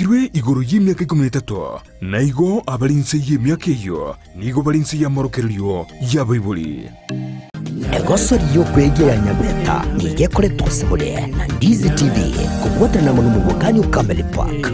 Babekirwe igoro y'emiaka ikomi na etato, na igo abare inse y'emiaka eyio nigo bare inse y'amorokererio y'abaibori. Egosori y'okwegia ya Nyabeta nigo ekoretwa ase more na Ndizi TV kobwaterana amo n'omobwekani o Camel Park.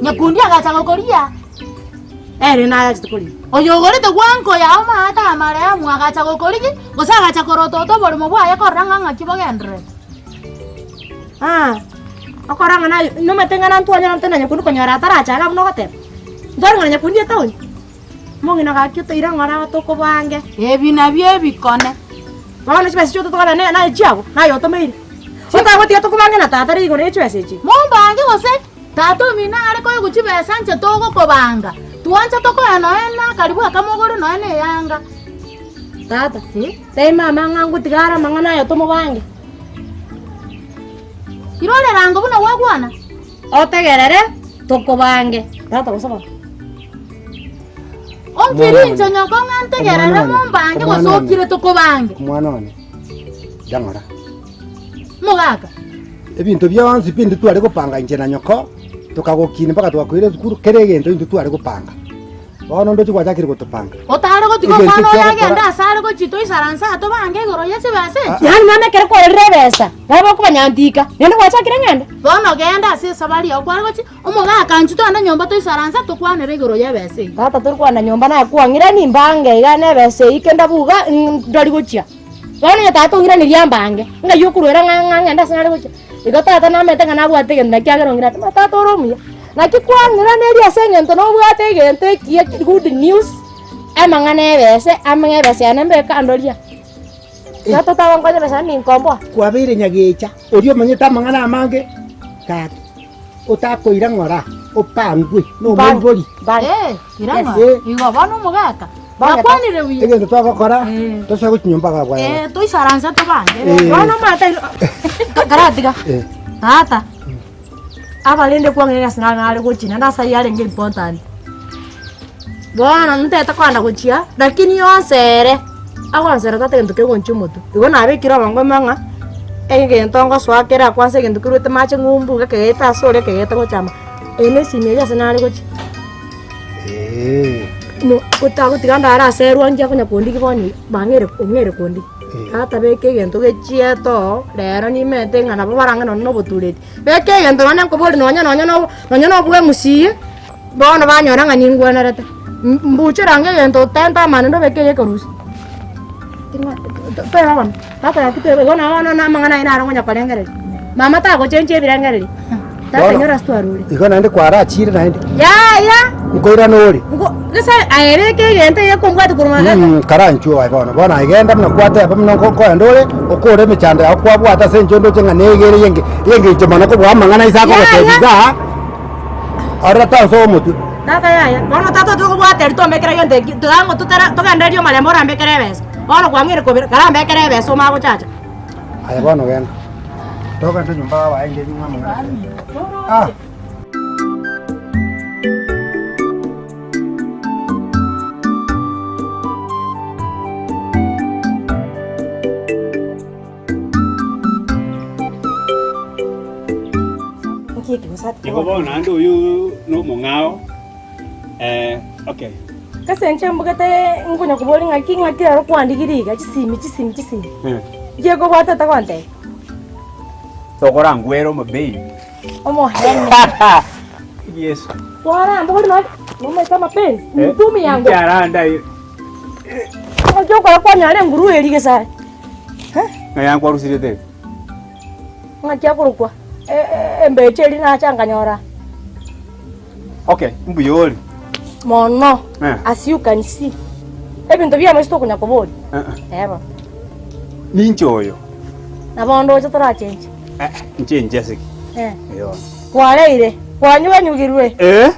Nyakundi agacha gokoria. Ere nayachete koria. Oyogorete gwanko yao maate amaremu agacha gokorigia, gose agacha korotota oborimo bwaye korora ng'a ng'aki bogendererete. Ah, okora ng'a naye nomanyete ng'a nantwanyora na nyakundi konyora ataracha iga buna ogoteba. Ntware ng'a na nyakundi etaoni. Omong'ina gaki otoire ng'ora tokobange. Ebi nabio ebikone. Bono chibesa chiaito tokobea naye naye chiago, naye otomeire. Otagotiga tokobange na tata rigoro rie chibesa echi. Mombange gose tata omino are koegwa chibesa inche togokobanga, twancha tokoe nonya na akaribu akamo ogore nonya na eyanga. Tata, tebia mama ng'a ngotiga are amang'ana aya tomobange. Irorera ango buna gwakwana. Otegerere tokobange. Tata gose baba. Onkiri inche nyoko ng'a ntegerere mombange gose okire tokobange. Omwana one, jang'ora. Mogaka. Ebinto bionsi pi intwe tware gopanga inche na nyoko, tokagokina mpaka twakoira esukuru, kera egento intwe tware gopanga. Bono ndoche gwachakire gotopanga. Otare gotiga Egento omwana oyo kiogokora- agende ase are gochia toisaranse aa tobange igoro ye chibesa echi. Yaani mama ekero kwarorire ebesa, nabo okobanyantika, naende gwachakire ng'ende. Bono genda ase esabari yao kware gochia, omogaka inchuo togende nyomba toisaranse tokwanere igoro y'ebesa eyio. Tata tori kwana nyomba nakwang'irani mbange iga na ebesa eyio kende buga ndori gochia. Bono onye tata ong'iraneria ambange, ng'ai okorwera ng'a ng'a ng'ende ase nare gochia. Igo tata namanyete ng'a nabwate egento naki agere ong'iranie ati tata ore omuya, naki kwang'iraneria ase eng'ento nobwate egento ekiya ki good news, amang'ana ebese, amang'e ebesa yane mbeke andoria. Tata otagonkonya ebesa yane ninkomboa. Kwabeire nyagecha, oria omanyete amang'ana amange, gaki otakoira ng'ora, opangwe nomoibori. Eh, ira ng'ora. Eh. Igo bono omogaka, nakwanire buya. Egento twagokora, tosoe gochia nyomba iga bwango. Eh, toisaranse tobange. Eh. Bono omanyete karatiga, Eh. tata, abarende kwang'ira ase nare nare gochia naende ase ayio arenge important. Bono ntete kogenda gochia, lakini yonsi ere, agonsera tata egento kegonchia omotwe, igo nabekire obongo ime ng'a, egento ngosoa kere akwansa egento kerwete mache ng'umbu ekegaeta ase oria ekegaeta gocha amo, eye na esimi eywo ase nare gochia. Mo otagotiga ndare ase erwa nchia konya kondigia bono iga, bang'eire ong'eire kondigia. Tata beka egento gechiete oo, rero nimete ng'a nabo barange nonye na obotureti, beka egento nonye nkoboria nonye nonye na nonye na obwemusiye. Bono banyora ng'a ningwenerete, mbuchere ange egento tenta amani ndobeke egekerusia. Toeba bono, tata gaki toeba igo nabo bono na amang'ana aye naro ngonya korengereria. Mama tagochenchia ebirengererio, tata Bono, inyora ase twarure. Igo naende kwarachire naende. Yaya! Nkoirana ore. Nko, gese aye reka egento egekombwati korwa magega. Mm, karanchwe aye bono. Bono aye genda buna kwateba buna nko- nkoenda ore, okore emechando yao kwabwate ase enchera ndoche ng'a negere yenge yengencho mono kobua amang'ana ase akogotebia Yaya. igaa, ororo tonsoa omotwe. Tata yaya, bono tata otokobwata erio tombekere gento eki, tiga totara togendererie omarembe orambekere ebesa. Bono kwang'eire kobera, karambekere ebesa omanye gochacha. Aye bono genda. Togende nyomba baba aye ng'e amang'ana. Ah. Igo bono naende oyio nomong'ao eh, okay. Ase inche mbugete nkonya koboria ng'aki ng'aki rero kwandigirie iga chisimi chisimi chisimi. Nki ekobwate otagontebia? Tokorangwera omobeini. Omohene. Yesu. Kwaramba ore nonye nomaete amapenzi mtumi yango. Yaranda aye. Ng'aki okora kwanyara enguru eria gesare. Ng'a yankwarusirete iga. Ng'aki akorokwa embeche eria nacha nkanyora. Okay, mbuya ore. Mono. Eh. As you can see. Ebinto biane ase tokonya koboria. Eh, Eh bono. Ninche oyo. Nabo ndoche torachenche. Eh, inche inche ki? Eh. Eyo. Kwareire, kwanyuganyugirwe. Eh.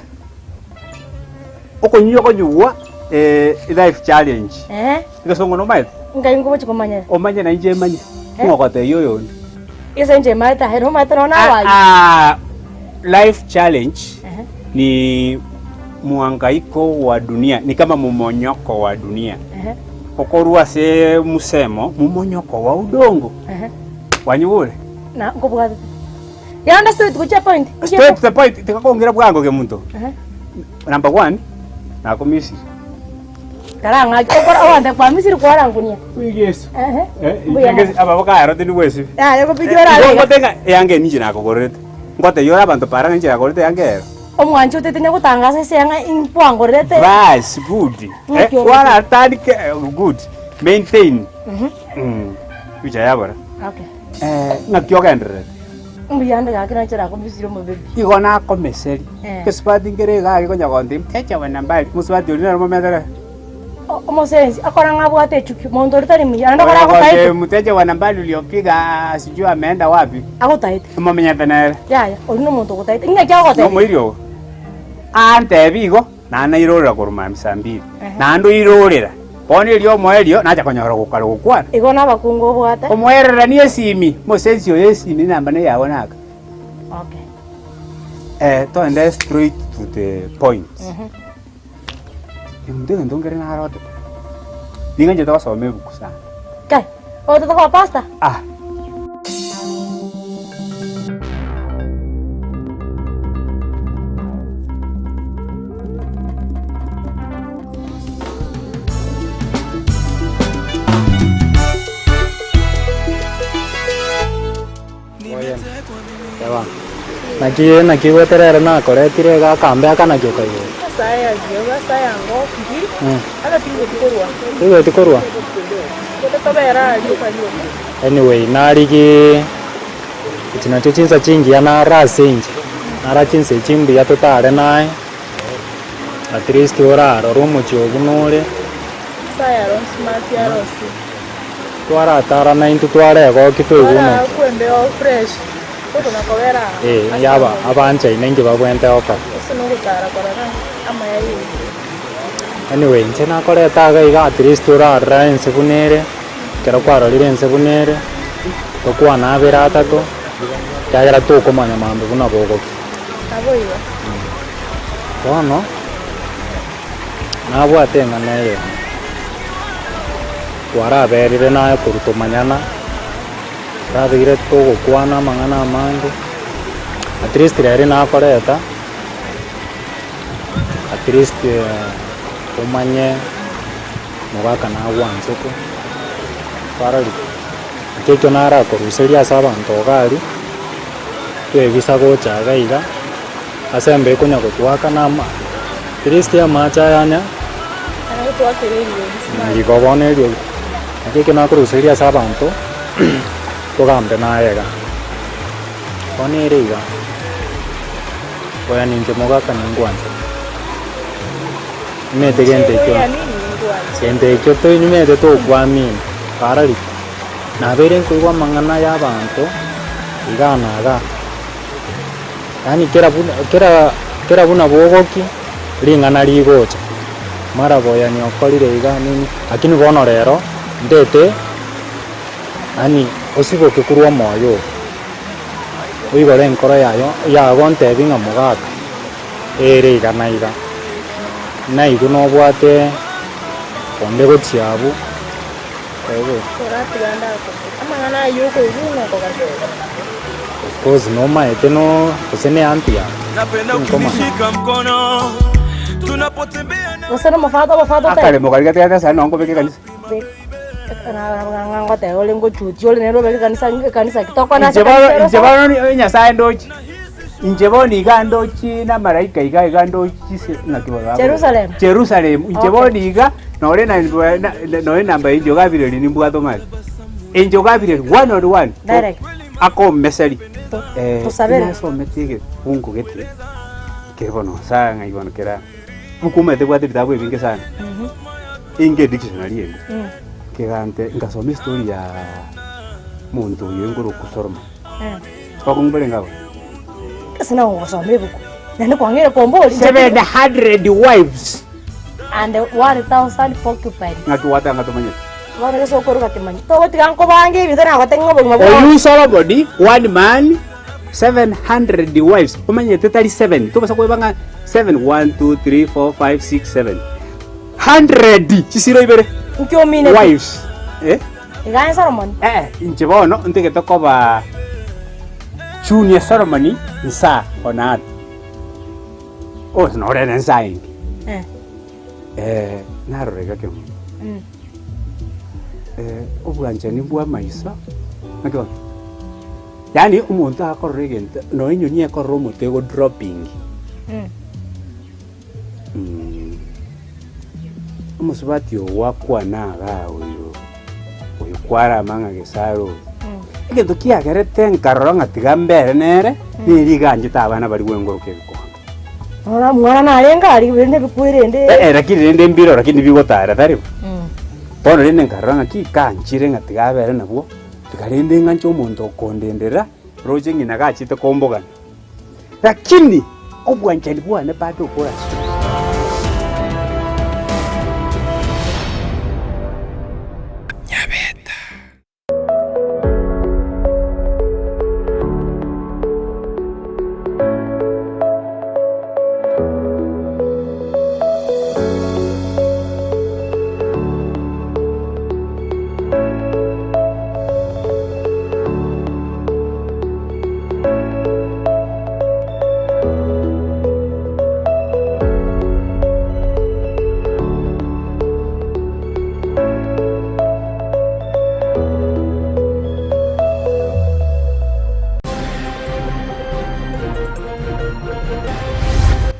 Okonywa okonyugwa eh, life challenge. Eh. Egesongo nomaete? Nkai nkogochi komanyera. Omanye na inche manye. Eh. Ng'ogotebia oyonde. Ase inche maete aye nomaete nonya nabaye. Ah, life challenge Ehe. ni muhangaiko wa dunia, ni kama mumonyoko wa dunia. Ehe. Okorwa ase musemo mumonyoko wa udongo. Ehe. Wanyigure? Na nkobwatete. Yanda straight gochia point. Straight to the point, tikakongera bwango kemunto. Ehe. Number one, nakomisiri. Karang'aki okora ogante kwa Misiri kwarangunia. Yesu. Ehe. Eh, Mbuya mono. aba bakayaro tindi bwesibi. Yaya gopitia orare iga. Ngotenga eanga eninche nakogorerete. Ngotebia ore abanto para ng'a inche nagorete eanga ero. Omwanchi otete nyagotangaza ase ng'a inkwangorerete. Bas, good. Eh, Ng'aki ore? waratandike eh, good. Maintain. Mm. Picha yabora. Okay. Eh, ng'aki ogendererete. Mbuya ande gaki nachera akomisiri omobebi. Igo nakomeseri. Eh. Ekesubati nkere iga aria konya gontebia, mteja wa nambari, mosubati oria nere mometere. Omosensi akora ng'a abwate echuki, monto oria tari muya, naende okora Oyo gontebia, agotaete. mteja wa nambari uliopiga sijui ameenda wapi. Agotaete. Momenyete nere. Yaya, oria nomonto ogotaete. Ng'aki agotebia? Nomoiri ogo. Antebia igo, naende nairorera korwa mambia saa mbili. Ehe. Naende oirorera. Bono erio omoerio nacha konyora gokare gokwana. Igo nabakungu obwate. Omoereranie esimi, mosensi oyo esimi namba neyao naka. Okay. Eh, toende straight to the point. Omonto egento nkere narotete. Nigo nchete gosoma ebuku sana. Kai, otete koba pastor? Ah. Naki naki gweterere nakoretire iga akambe aka naki okaigwa? Toigweti korwa? Anyway narigiiii echi nachio chinsa chingiya naro ase inche, nara chinsa echi mbuya totare naye. At least orarore omochie oo buna ore, twaratara naintwe twaregokia toigwe omochie. Eh, yaba abanchaine inki babwenerete gokora. Anyway, inche nakoreta iga iga at least orarore ense buna ere, ekero kwarorire ense buna ere, tokwane abere atato, ekiagera tokomanya mambia buna bogokia. Bono nabwate eng'ana eyemo, twaraberire naye korwa tomanyana, twabeire togokwana amang'ana amange, at least rero nakoreta, at least omanye mogaka nagwanchete, kwarorire? Ekio ekio narakoruseria ase abanto iga aria, twebisa gocha iga iga. Ase embe ekonya gotwaka na ama at least amache aya anya igo bono eriogi. Naki ekio nakoruseria ase abanto togambe naye iga. Bono ere iga, oyo ninche mogaka ningwanchete. Omanyete gento ekio, gento ekio toinyumete tokwamini, kwarorire. Nabeire nkoigwa amang'ana ya abanto igaa na igaa, yaani kera buna kera kera buna bogokia, ring'ana rigocha, mara boyani okorire iga nini, lakini bono rero, ntete yaani osiboke korwa omoyo oo, oigore enkoro yayo yago ontebi ng'a mogaka, ere iga na iga, naigwe nobwate onde gochia abwo. Of course nomaete no gose ne aunty yao tinkomanya. Gose nomofato obofato taiyo. Akaremo karia gatigarete ase aria nonye nkobeka ekanisa. Ng'a ngoteba ore ngochutia ore nere obeke ekanisa ekanisa ki tokwana ase Inche bono ekanisa inche ere bono ni Nyasaye ndochi, inche bono iga ndochi na amalaika iga iga ndochi se ng'aki bono bakoroka? Jerusalem. Jerusalem, inche Okay. bono iga nore na na nore namba ya inche Gabriel nimbwate omanyete. Inche Gabriel one on one, Direct. akomeseri. To- Eh, tosabere. nasomete egefungu gete, kere bono saa ng'ai bono kera, buku omanyete bwate ebitabu ebinge sana. Inge edictionary ende, kegante ngasoma estory ya monto oyo engoroku Solomon. Bakong'u barenge abwo? Ase nagogosoma ebuku, naende kwang'eire komboria. 700 wives. And 1000 porcupines. Ng'aki gwatanga tomanyeti? Bono gese okoruga kemanyi. Togotiga nkobange ebinto nagotebia ng'a obogima bwao. Oyu Solomoni, one man, 700 wives. Omanyete tari seven, tobasa koeba ng'a seven, one, two, three, four, five, six, seven. Hundred chisiro ibere. Inki omineti? Wives. Eh? Iga aye Solomoni. Eh, inche bono ntagete koba junior Solomoni nsa on earth. Oh, norere nsa ende. Eh. Eh, narora iga kemo. Eh, obwanchani bwa amaiso, naki bono? Yaani omonto akorora egento, nonya enyoni ekorora omote ego dropping. Omosubati oyo gwakwana igaa oyo, oyo kwarama ng'a gesare oyo, egento kiagerete nkarora ng'a tiga mbere nere, neri iga anchete abana baria gwengoroka ebikombe. Rora omwana narenge aria rende ebikwerende. Eh, eh, lakini rende mbire lakini bigotara tari bo. Bono rende nkarora ng'aki kanchire ng'a tiga abere nabwo, tiga rende ng'anche omonto okondendera, roche ng'ina gachete kombogana. Lakini obwanchani bwane bado okoraswe. Nyabeta.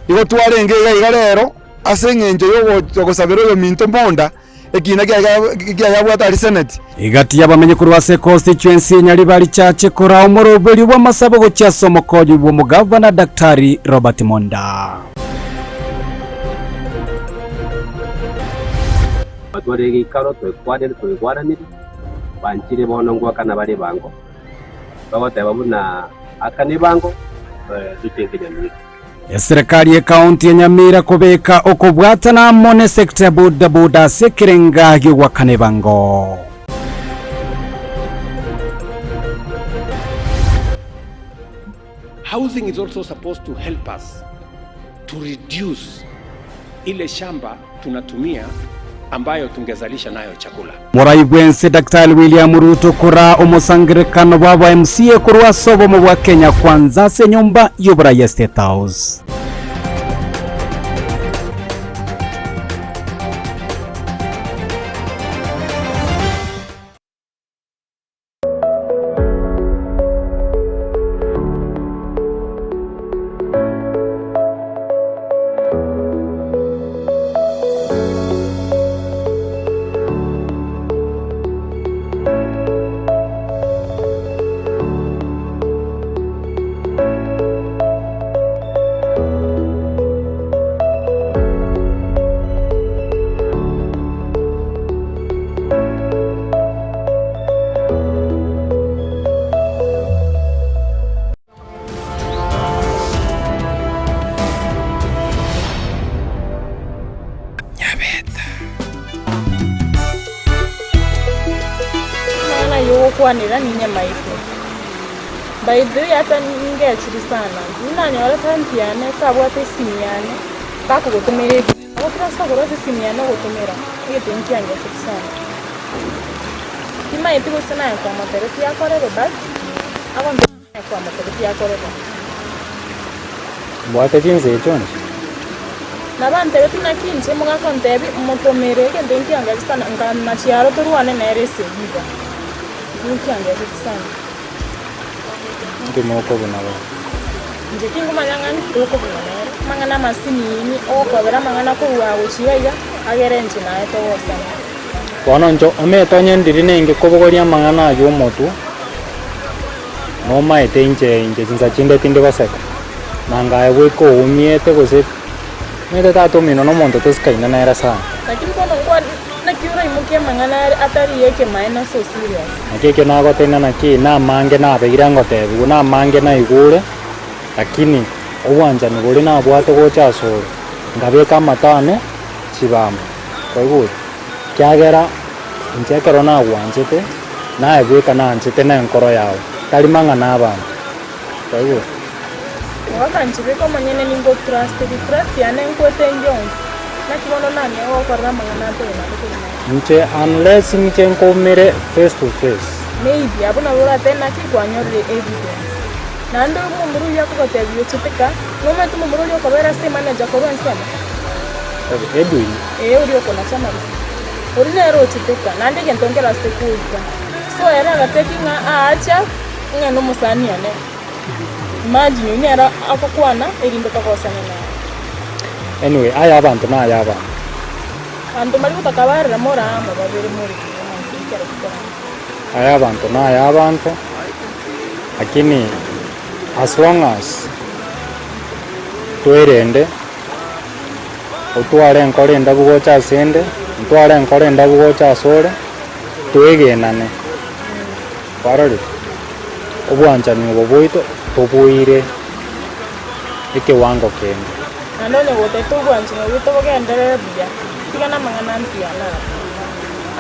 Igo twarenge iga iga rero ase eng'encho ya ogosabera oyominto mbonda, Ekiina kiaye kiaye abwate aria seneti. Egati y'abamenyi korwa ase constituency ya Nyaribari Church koraa omoroberio bw'amasabo gochia ase omokonyi bw'omogavana Daktari Robert Monda. Batwarire egeikaro, twekwanire, twaigwananire, banchire bono ngoakana bare ebango, bagoteba buna akana ebango, toche nkenyamira. Eserekari y'Ekaunti ya Nyamira kobeka okobwatana amo n'esecta ya boda boda ase ekerenga gi'ogoakana ebango. Housing is also supposed to help us to reduce ile shamba tunatumia ambayo tungezalisha nayo chakula. Morai bw'ense Daktari William Ruto koraa omosangererekano bw'aba MCA korwa ase obomo bwa Kenya Kwanza ase enyomba y'oborai ya State House. Ngokwanera ninyamaete. By the way ata ningechire sana, riria nanyorete aunty yane tabwate esimu yane, bakogotomera ebinto, nabo transfer korwa ase esimu yane ogotomera, egento ekio nkiangecheti sana. Timaeti gose naye kwamotebetie akorere but, agontebia naye kwamotebetie akorere. Mbwate chinsa echio inche. Nabo antebetie naki inche omogaka ontebi motomere egento nkiangecheti sana, nkamachia aro torwane nere esegi iga, ekio nkiangecheti sana. Inki mokobuna bono? Inche tingomanya ng'a inki tokobuna nere, amang'ana amasinini, ogokobera amang'ana korwa gochia iga iga, agere inche naye togosana. Bono inche omanyete onye ndiri nenge kobogoria amang'ana ayio omotwe, nomaete inche inche chinsa chinde tindi goseka, na ngaye goika oumiete gose, omanyete tata omino na omonto tosikaine nere sana. Lakini bono nkwane. Naki oraimokie amang'ana are atari y'ekemaene ase osirias? Naki ekio nagotebia naki namange nabeire ngotebigwa, namange naigure, lakini obwanchani boria nabwate gocha asore, nkabeka amato ane chibamba. Kwaigure? Ekiagera inche ekero nagwanchete, naye bweka nanchete nenkoro yao, tari mang'ana abanto. Kwaigure? Ogakanchibeka omonyene ningo trust, trust yane nkwete inche onsi. Naki bono nang'ee gokorera amang'ana atari naende kegima. Inche unless inche nkoumere face to face. Maybe abwo nabo oratebe naki kwanyorire evidence. Naende omomura oyio akogotebia ochete ka, nomanyete omomura oria okobera ase emanager korwa ensemo? Edwin. Ee oria okonacha amariko. Oria nere ochete ka, naende egento nkere ase goika. So ere agatebia ng'a aacha ng'a nomosani one. Imagine oyio nere agokwana erinde togosane nere. Anyway, aya abanto naya abanto. Abanto mbari gotaka barere more amo babere more buya omonto ekero chikorama. Aya abanto naya abanto, lakini as long as twerende, otware enkoro endabu gocha asende, ntware enkoro endabu gocha asore, twegenane. Kwarorire? Obwanchani obo bwaito toboire ekewango kende. Naende onye gotete obwanchani obo bwaito bogenderere buya, tiga namang'ana antiane aya.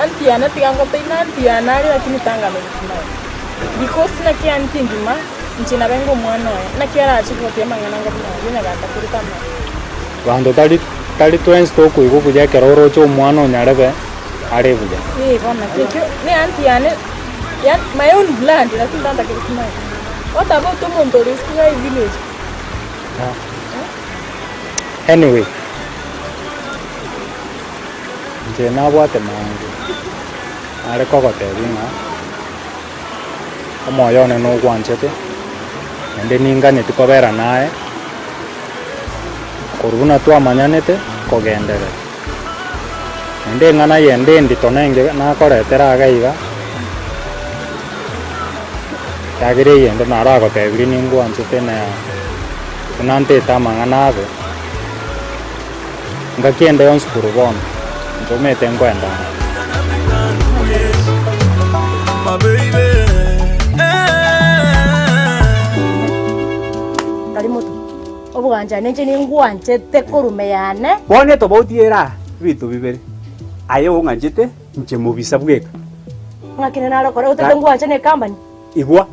Antiane tiga ngotebi nantiane aria lakini tanganereti naye. Because naki antie engima, inche nabe omwana oye, naki arache goteba amang'ana anga buna ayio onye gatakorete amaya. Abanto tari tari twensi tokoigwa buya ekero oroche omwana onyarebe are buya. Ee bono naki ekio ne aunty yane ya my own blood lakini tantakereti naye. What about omonto ore isiko iga evillage? Anyway, inche nabwate mange, nare kogotebia ng'a omoyo one nogwanchete, naende ninganeti kobera naye, korwa buna twamanyanete kogenderera. Naende eng'ana eyende endito nenge nakoretera iga iga, ekiagera eyende naragotebirie ningwanchete na buna ntete amang'ana abe, ngaki ende yonsi korwa bono, inche omanyete nkoenda ande. Tari moto. Obwanchani inche ningwanchete korwa yane. Bono etobauti ere aa ebinto bibere, aye ong'anchete, inche mobisa bweka. Ng'aki nere narekore otete ngwanche ne company. Igwa,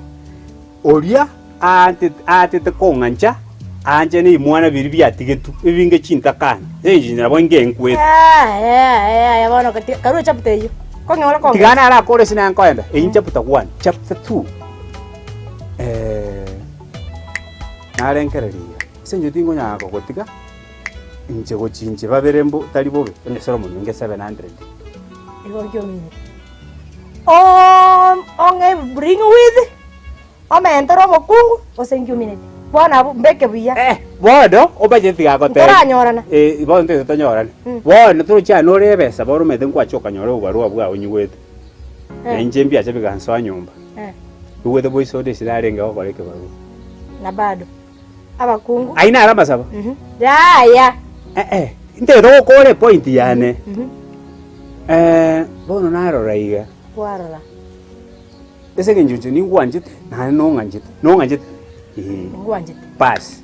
oria aantete aatete kong'ancha, aanche neimwana biria biatigetwe, ebinge chintakana, enche nabo ingenkwete. Aya bono karue chapter eyio. Kong'e ore kong'e. Tiga nare akore ase naye nkoenda, eyio chapter one, chapter two eh. Narengereria iga, Ase inche tingonyara kogotiga inche gochia inche babere mbo tari bobe, onye Solomon onge 700. Igo nkiomire. Ong'e bring with omentore omokungu gose nkiumineti. Bono abwo mbeke buya. Eh, bono omanyete tiga goteba. Ntoranyorana. Eh, bono ntete tonyorane. Bono toroche aye nore ebesa bono omanyete nkwacha okanyora obobarua bwao onyigwete. Na inche mbiacha bigansoa nyomba. Igwete boiso onde ase narenge gokora ekebarua. Na bado abakungu. Ayio naro amasabo? Yaya. Eh eh, ntagete gokora epoint yane. Eh, bono narora iga. Kwarora. Ase eng'encho inche ningwanchete, naende nong'anchete, nong'anchete? Eeh. Ningwanchete. Bas,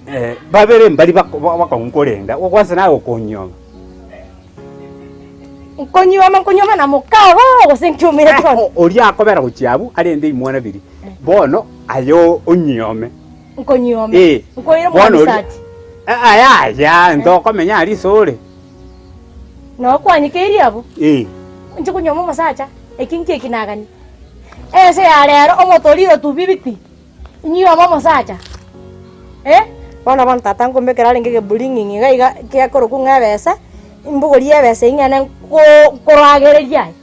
eh, babere mbari bako bakong'u korenda, kwanza naye okonyoma. Nkonyioma nkonyioma na mokago gose nkiomire bono. Oria akobera gochia abwo arende imwana biria. Bono aye onyiome. Nkonyiome. Eh. Nkoire Bono oria- omwamisati. Aya aya ntokomenya aria ase ore. Noo kwanyikeirie abwo. Eh. Inche konyioma omosacha, eki nki eki nagania. Ense ya rero omotoriro tubibiti. Inyioma omosacha, eh? Bono bono tata nkombekera arenge egeburing'ing'i iga iga gekorokwa ng'a ebesa, imbogorie ebesa eyio ng'ende nko- nkoragereria aye,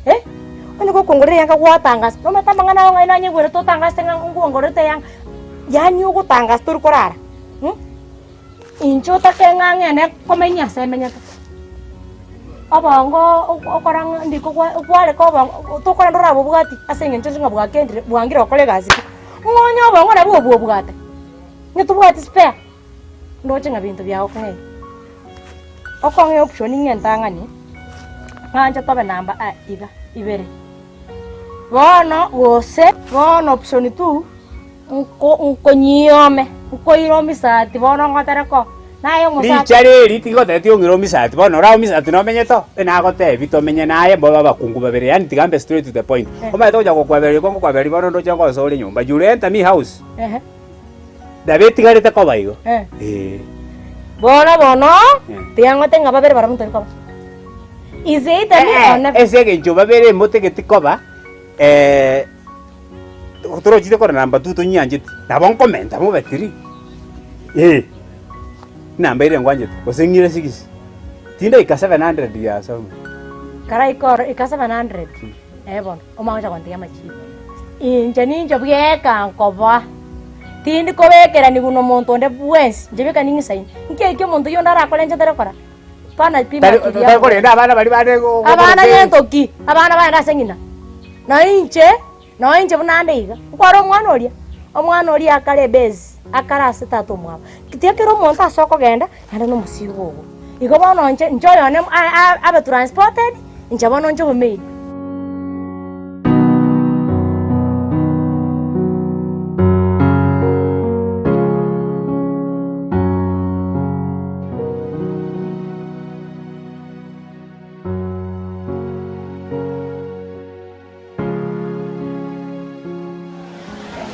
eh? Onye gokongorera eyanga gwatangasa, nomanyete amang'ana ago ng'ai nanyegwerete otangase ng'a ngongorerete eyanga, yaani ogotangasa tori korara inche otake ng'a ng'ende komenya ase emenyete. Obongo okora ng'a ndiko kwareka obongo tokorenda orabobwati ase eng'encho ng'a bwakendire bwangire gokora egasi pi. Ng'a onye obongo nabwo obwobwate, ng'a tobwati spare, ndoche ng'a binto biagokong'eire. Okong'ea option ng'a entang'ani, ng'a inche tobe namba a iga, ibere. Bono gose, bono option two. Nko nkonyiome, nkoire omisati bono ngotere ko, naye omosacha. Richa reri tigotebeti ong'ire omisati bono ora omisati nomenyete oo? Nagotebi tomenye naye mbobe abakungu babere yaani tiga mbe straight to the point. Omanyete gocha gokwabereria igo ngokwabereria bono ndoche ngosore nyomba you enter me house. Nabo etigarete koba igo. Eeh. Bono bono, tiga ngote ng'a babere barabwo ntori koba. Is either me or never. Ase eng'encho babere motegeti koba. Torochire kore namba two tonyiancheti, nabo nkomenta bobe three, eh, enamba ere ngwanchete, gose ng'ire six, tindaika 700 yasoma. Karaika oro ika 700, eh bono, omanye gocha gontegia amachibu. Inche ninche bweka nkoboa, tindi kobekeraniwa na omonto onde bwensi, inche bweka ning'isaine. Nki ekio omonto oyio onde arakore inche ntari gokora? Pana pima Tari akili tari yako. korenda abana baria bare go- Abana go- gento ki? Abana bagende ase ng'ina. Na inche, na inche buna ande iga, nkware omwana oria, omwana oria akare ebase, akare ase tata omwabo. Tiga kera omonto ase okogenda, naende na omosigo ogo. Igo bono inche, inche oyone a- a- abe transported, inche bono inche obomaid.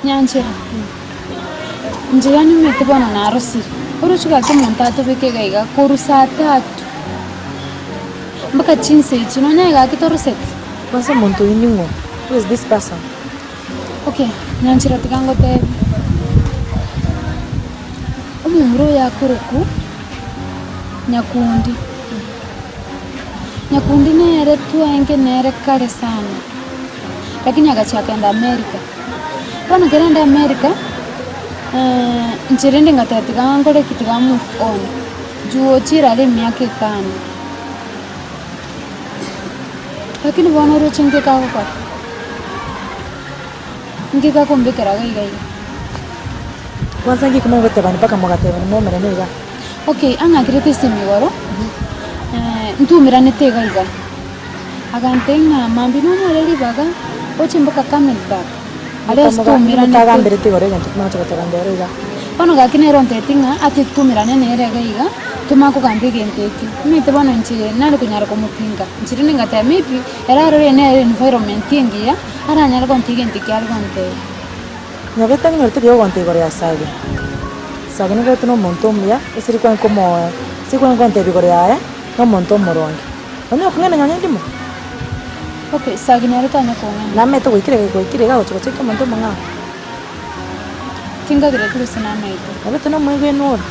Nyanchera, inche yanyomete bono narosire, oroche gaki omonto atobeke iga iga korwa saa tatu mpaka chinsa echi nonya gaki toroseti. Kwanza omonto oyio ning'o? Who is this person? Okay, Nyanchera tiga ngotebie, omomura oyo akorokwa Nyakundi. Nyakundi nere twenge nere kare sana, lakini agachia akagenda America. Bono ekero aenda America, inche rende ngateba tiga nkore ki, tiga move on, juu ochire are emiaka etano. Lakini bono oroche nki kagokora, nki gakombekera iga iga iga. Kwanza nki komanya gotebani mpaka mogatebani momerane iga? Okay, ang'akerete esimi igoro, ntumeranete iga iga, agantebia ng'a mambia nonyore ribaga, oche mpaka Camel Park, aria ase twaumeranete. Motagambirete igoro egento kimwe gocha goteba ndero iga. Bono gaki nere ontebetie ng'a ati tumerane nere iga iga, tomanye kogamba egento ekio. Omanyete bono inche nare konyara komopinga, inche rende ngateba maybe ere arore nere environment engiya, aranyare gontebia egento ekio are gontebia. Nyabete ng'inyorete buya ogontebia igoro ya Sage. Sage nigo na omonto omuya, ase rikwani komo ase rikwani kontebia igoro yaye, na omonto omoronge. Nonya okong'aina nonya ndimo. Okay, Sage nere tanya kong'aina. Namanyete goikire goikire iga gocha gochika omonto omong'ao. Tinkagereti gose namaete. Nyabete nomoigwenu ore.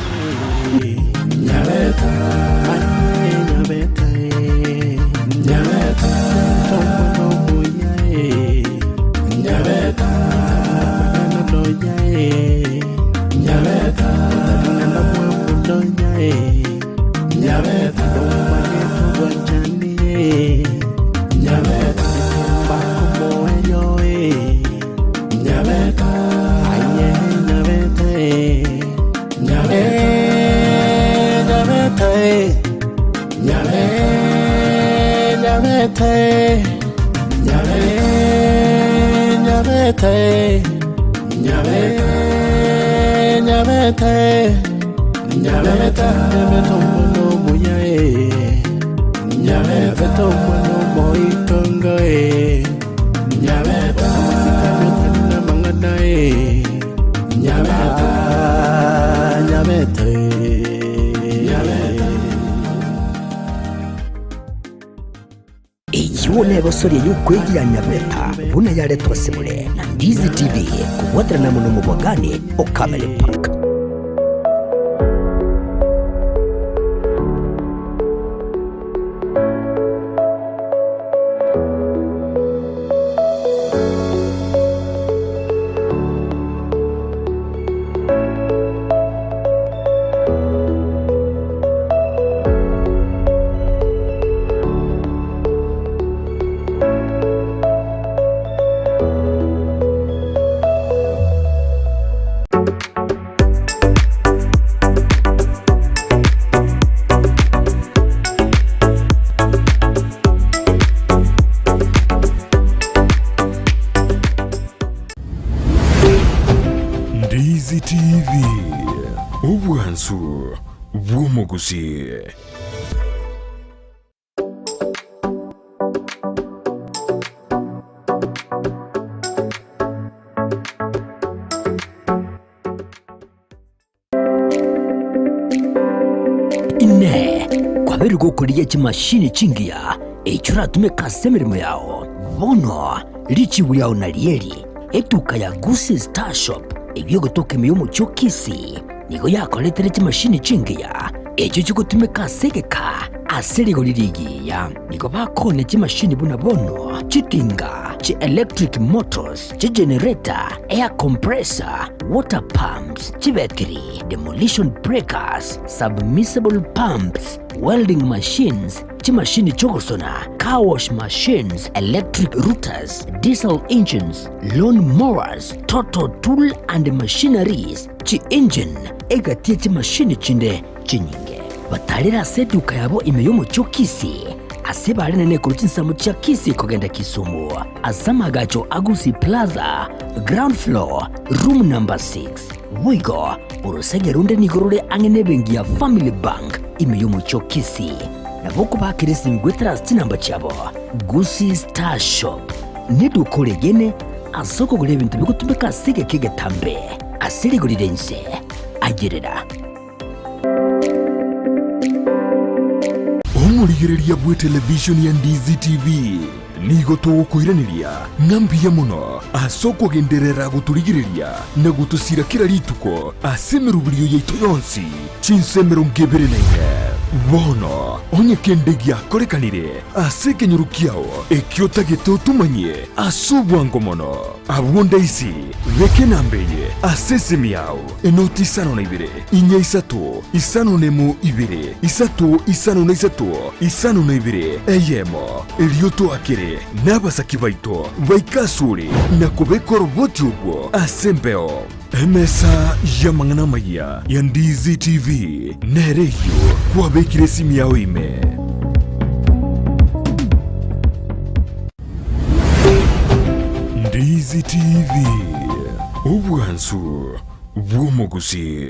Nyabeta omwana omoitongo eh. Nyabeta amasikani otari namang'ana eh. Nyabeta, nyabeta eh. Nyabeta. Eyio negosoria y'okwegia Nyabeta buna yaretwa ase more na Ndizi TV kobwaterana amo nomobwagani o Camel Park. Ndizi TV, obwansu bw'omogusi. Inee! Kwabeire gokorigia chimashini chingiya echio oratumeke ase emeremo yao? Bono richibu riao narieri, etuka ya Gusii Star Shop eyio egotoka ime y'omochie o Kisii, nigo yakoretire chimashini chingiya echio chigotumeka ase egeka ase rigori rigiya. Nigo bakoonia chimashini buna bono chitinga, chi electric motors, chigenerator, air compressor, water pumps, chibetiri, demolition breakers, submersible pumps, welding machines, chimashini chi'ogosona, car wash machines, electric routers, diesel engines, lawn mowers, total tool and machineries, chi-engine, egati ye chimashini chinde chinyinge. Batarire ase eduka yabo ime y'omochie o Kisii, ase barenene korwa chinsemo chia Kisii kogenda Kisumu, ase amagacho a Gusii Plaza, ground floor, room number 6. Boigo, orosege ronde nigo rore ang'e nebenki ya Family Bank ime y'omochie o Kisii. Nabo okobakera esimi goetera ase chinamba chiabo, Gusii Star Shop neduka oregene ase okogora ebinto bigotumeka ase egeka egetambe ase rigori ria inse. Ayerera. Omorigereria bw'etelevishoni ya Ndizi TV nigo togokoiraneria ng'a mbuya mono ase okogenderera gotorigereria na gotosira kera rituko ase emeroberio yaito yonsi chinsa 24. Bono onye kende giakorekanire ase ekenyoro kiao ekio otagete otomanyie ase obwango mono, abwo ndaisi beka enamba eye ase esimi yao. Enoti isano na ibere, inya isato, isano nemo ibere, isato isano na isato, isano na ibere, eyemo. Erio toakere nabasaki baito baike asore na kobeka oroboti obwo ase embeo. Emesa y'amang'ana amayia ya Ndizi TV nere eyio kwabekire esimi yao ime. Ndizi TV, obwansu bw'omogusii.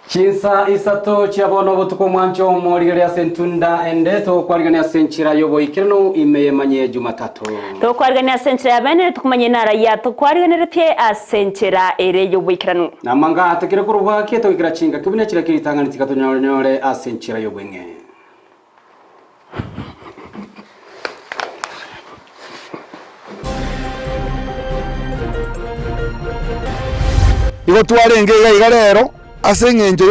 Chinsa isato chia bono obotuko omwancho omorigereria ase entunda ende togokwarigania ase enchera y'oboikeranu ime y'emanye Jumatatu. Tokwarigania ase enchera ya bene tokomanya inara ya tokwariganeretie ase enchera ere y'oboikeranu. Namanga atekire korwa bwaki togoikera chingaki buna echira ki'ritang'ani tiga tonyore ase enchera y'obweng'e. Igo twarenge iga iga rero ase eng'encho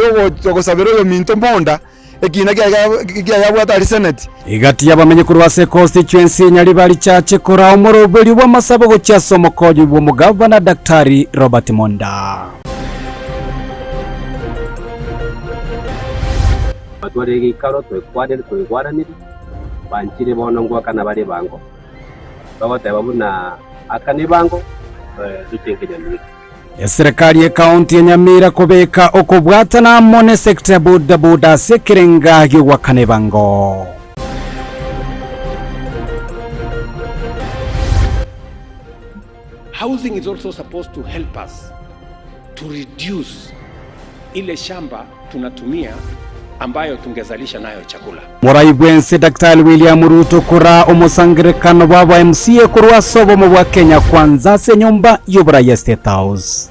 y'ogosabera oyominto monda. Ekina kiaye kiaye abwate aria seneti. Egati y'abamenyi korwa ase econstituency ya Nyaribari Chache koraa omoroberio bw'amasabo gochia ase omokonyi bw'omogavana Daktari Robert Monda. Batwarire egeikaro twekwanire twaigwananire, banchire bono ngoakana bare ebango, bagoteba buna akana ebango, toche nkenyamira. Eserekari y'Ekaunti ya Nyamira kobeka okobwatana amo n'esector ya boda boda ase ekerenga gi'ogoakana ebango. Housing is also supposed to help us to reduce ile shamba tunatumia ambayo tungezalisha nayo chakula. Morai bw'ense Daktari William Ruto koraa omosangererekano bw'aba MCA korwa ase obomo bwa Kenya Kwanza ase enyomba y'oborai ya State House.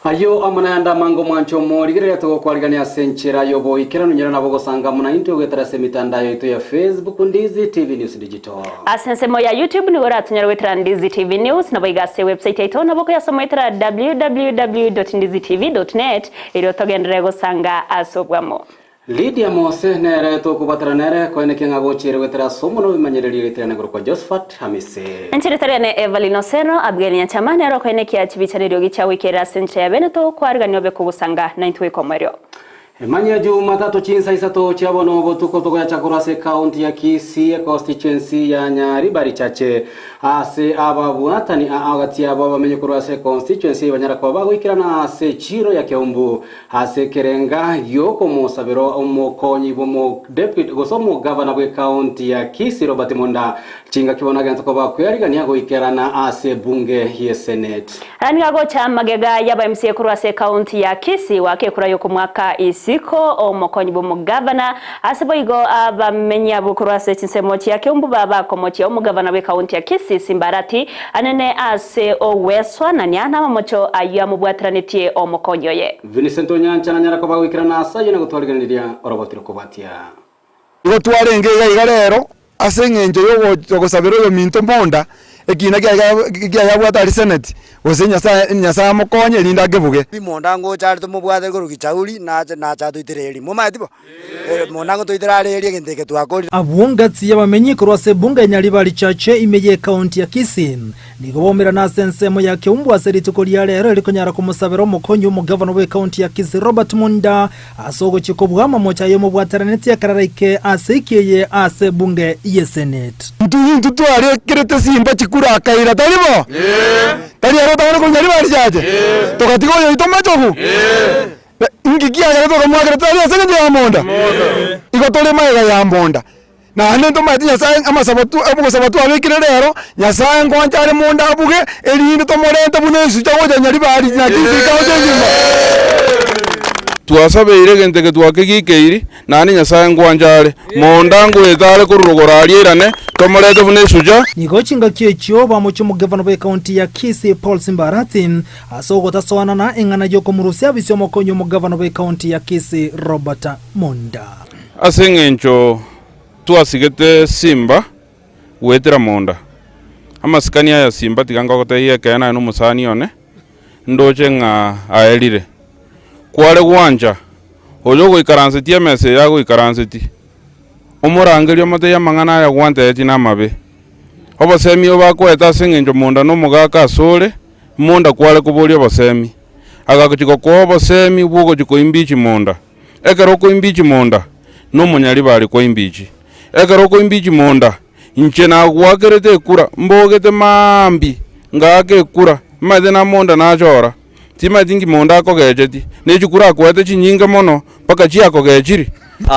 Ayio amo nayande amange omwancho omorigereria togokwarigania ase enchera y'oboikeranu nyora nabo ogosanga amo naintwe goetera ase emitandao yaito ya Facebook, Ndizi TV News Digital. Ase ensemo ya YouTube nigo oratonyore goetera Ndizi TV News, naboigo ase ewebsite yaito nabo okoyasoma goetera www.ndizitv.net erio togenderere gosanga ase obwamo. Lydia Mose nere tokobatera nere koenekia ng'a gochiire goetera ase omonwa obimanyererie ritirane korokwa Josephat Hamisi. Enchera etari ane Evelyn Osero, Abigail Nyanchama nere okoenekia chibicha neriogi chia goikerera ase enchera ya bene tokwarigania obe kogosanga naintwe goika omoerio. Emanyia Jumatatu chinsa isato chia bono botuko togoyacha korwa ase ekaunti ya Kisii econstituency ya Nyaribari Chache ase ababwatani aa gati yabo abamenyi korwa ase econstituency banyara koba bagoikerana ase echiro ya Keumbu Ase ekerenga gi'okomosabera omokonyi bw'omo-deputy gose omogavana bw'ekaunti ya Kisii Robert Monda, chingaki bono agento koba kwearigania goikerana ase ebunge y'esenate. Aya nigo agocha magega y'aba MCA korwa ase ekaunti ya Kisii goaka ekura y'okomwaka isiko omokonyi bw'omogavana ase boigo abamenyi abwo korwa ase chinsemo chia Keumbu babakomochia omogavana bw'ekaunti ya Kisii Simba Arati Anene ase ogweswanania namamocho ayio amobwateranetie omokonyi oye. Vincent Onyancha nanyara koba goikerana ase ayio na gotwarigereria oroboti rokobwatia. Igo twarenge iga iga rero ase eng'encho y'ogosabera oyominto monda, ekina kiaye kiaye abwate aria seneti, gose Nyasaye Nyasaye amokonye erinde akebuge. Monda ngocha are tomobwate korwa Kichauri, nache nache atoitere eeri. Momanyeti bo? Monda ngotoitere are eeri egento eke twakorire. Abwo ngatsi y'abamenyi korwa ase ebunga ya Nyaribari Chache ime y'ekaunti ya Kisii nigo baumerana ase ensemo ya Keumbu ase rituko ria rero erikonyara komosabera omokonyi omogavana bw'ekaunti ya Kisii Robert Munda ase ogochia kobua amamocho aye omobwateranetie ekerara ike ase eki eye ase ebunge y'esenate. Intwe intwe twarekerete simba chikura akaira, tari bo? Tari ere otang'ana korwa Nyaribari Chache? Togatiga oyoito machogu? Inki kiagera tokamwakera tari ase engencho ya monda? Igo tore magega ya monda. Naende ntomanyeti Nyasaye amasabo tu ogosaba twabekire rero, Nyasaye ngoancha are monda abuge, erinde tomorente buna esucha gocha Nyaribari na Kisii County engima. Twasabeire egento eke twakegikeiri, naende Nyasae ngwancha are. Monda ngoeta are korwa rogoro aria airane, tomorete buna esucha. Nigo chingaki echio bamochia omogavana bw'ekaunti ya Kisii Paul Simba Arati Ase ogotasoanana eng'ana y'okomorusia abise omokonyi omogavana bw'ekaunti ya Kisii Robert Monda. Ase engencho twasigete Simba goetera monda. Amasikani aya Simba tiga ngogotebia ekeene aye nomosani one, ndoche ng'a aerire. Kware gwancha oyo ogoikaransetie emesa eye agoikaransetie, omorangerie omotebie amang'ana aya gwantebetie namabe. Obosemi obo akoete ase engencho monda nomogaka asore, Monda kware koboria obosemi, agagochia gokoa obosemi bw'ogochia koimbichi monda. Ekero okoimbichi monda, nomonyaribari kwaimbichi. Ekero okoimbichi monda, inche nagoakerete ekura, mbogete maambia, ngaaka ekura, maete na monda nachora, timanyeti nki monda akogecheti, ne chikura akoete chinyinge mono, mpaka chiakogechiri.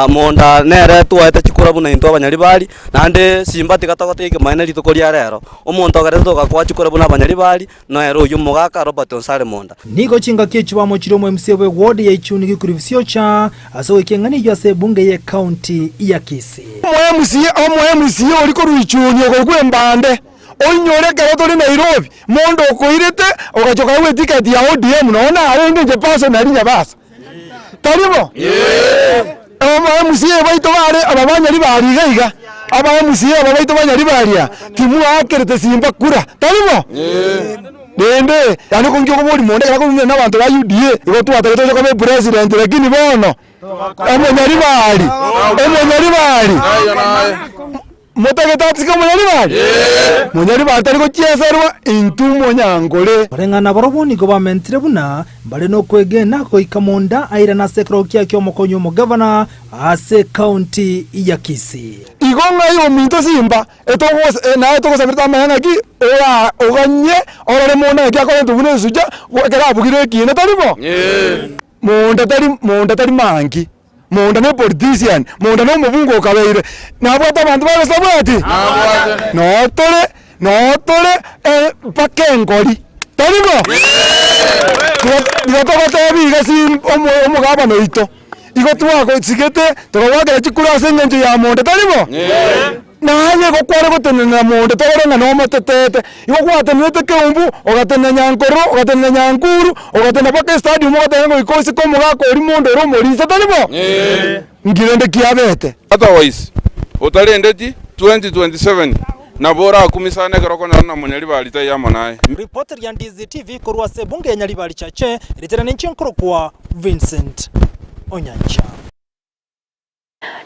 Monda nere twaete chikura buna intwe abanyaribari, naende simba tiga togotiga ekemanyererio rituko ria rero. Omonto ogerete togakoa chikura buna abanyaribari, nere oyio omogaka Robert Onsare Monda. Nigo chingaki echio bamochire omo MCA bwe ward ya Ichuni Gikuri Bisiocha ase goika eng'ana eyio ase ebunge ye county ya Kisii. Omo MCA omo MCA oria korwa Ichuni okorokwa Embande, oinyore ekero tore Nairobi, monda okoirete ogacha okaegwa eticket ya ODM nonya narenge inche personally Nyabasa. Tari bo? Aba MCA baito bare aba banyari bare iga iga. Aba MCA aba baito ba Nyaribari timwaakerete simba kura, tari bo? Rende yaani okongia okoboria monda ekero akoumera na abanto ba UDA, igo twatagete toche koba epresident lakini bono omonyaribari, omonyaribari motagete atige omonyaribari? Monyaribari tari gochieserwa intwe omonyangore. Koreng'ana barobwo nigo bamentire buna mbare nokwegena goika monda airane ase ekerogo kiaye ki'omokonyi omogavana ase ekaunti ya Kisii. Igo ng'ai ominto simba naye togosaberete amaya ng'aki ora oganye orore monda ng'aki akorentwa buna esucha ekero abugire ekina tari bo? Monda tari monda tari manki, monda ne politician, monda na omobunge okabeire, nabwate abanto baye gose tabwati? Noo tore noo tore mpaka engori, tari bo? Tiga togotebia iga sim omogabana oito. Igo twagosigete, tokagwakera chikura ase engencho ya monto, tari bo? Naye igo kware gotenenera monto, torore ng'a nomotetete. Igo gwatenenerete keumbu, ogatenena nyankororo, ogatenena nyankuru, ogatenena mpaka estadium ogateba ng'a goika osike omogaka oria monto ore omorisia, tari bo? Nki rende kiabete? Otherwise, otarendeti 2027 nabo orakumisane ekero okonyora na monyaribari taiyo amo naye. Ripoti ria Ndizi TV korwa ase ebunge ya Nyaribari Chache, ritere ninche nkorokwa Vincent Onyancha.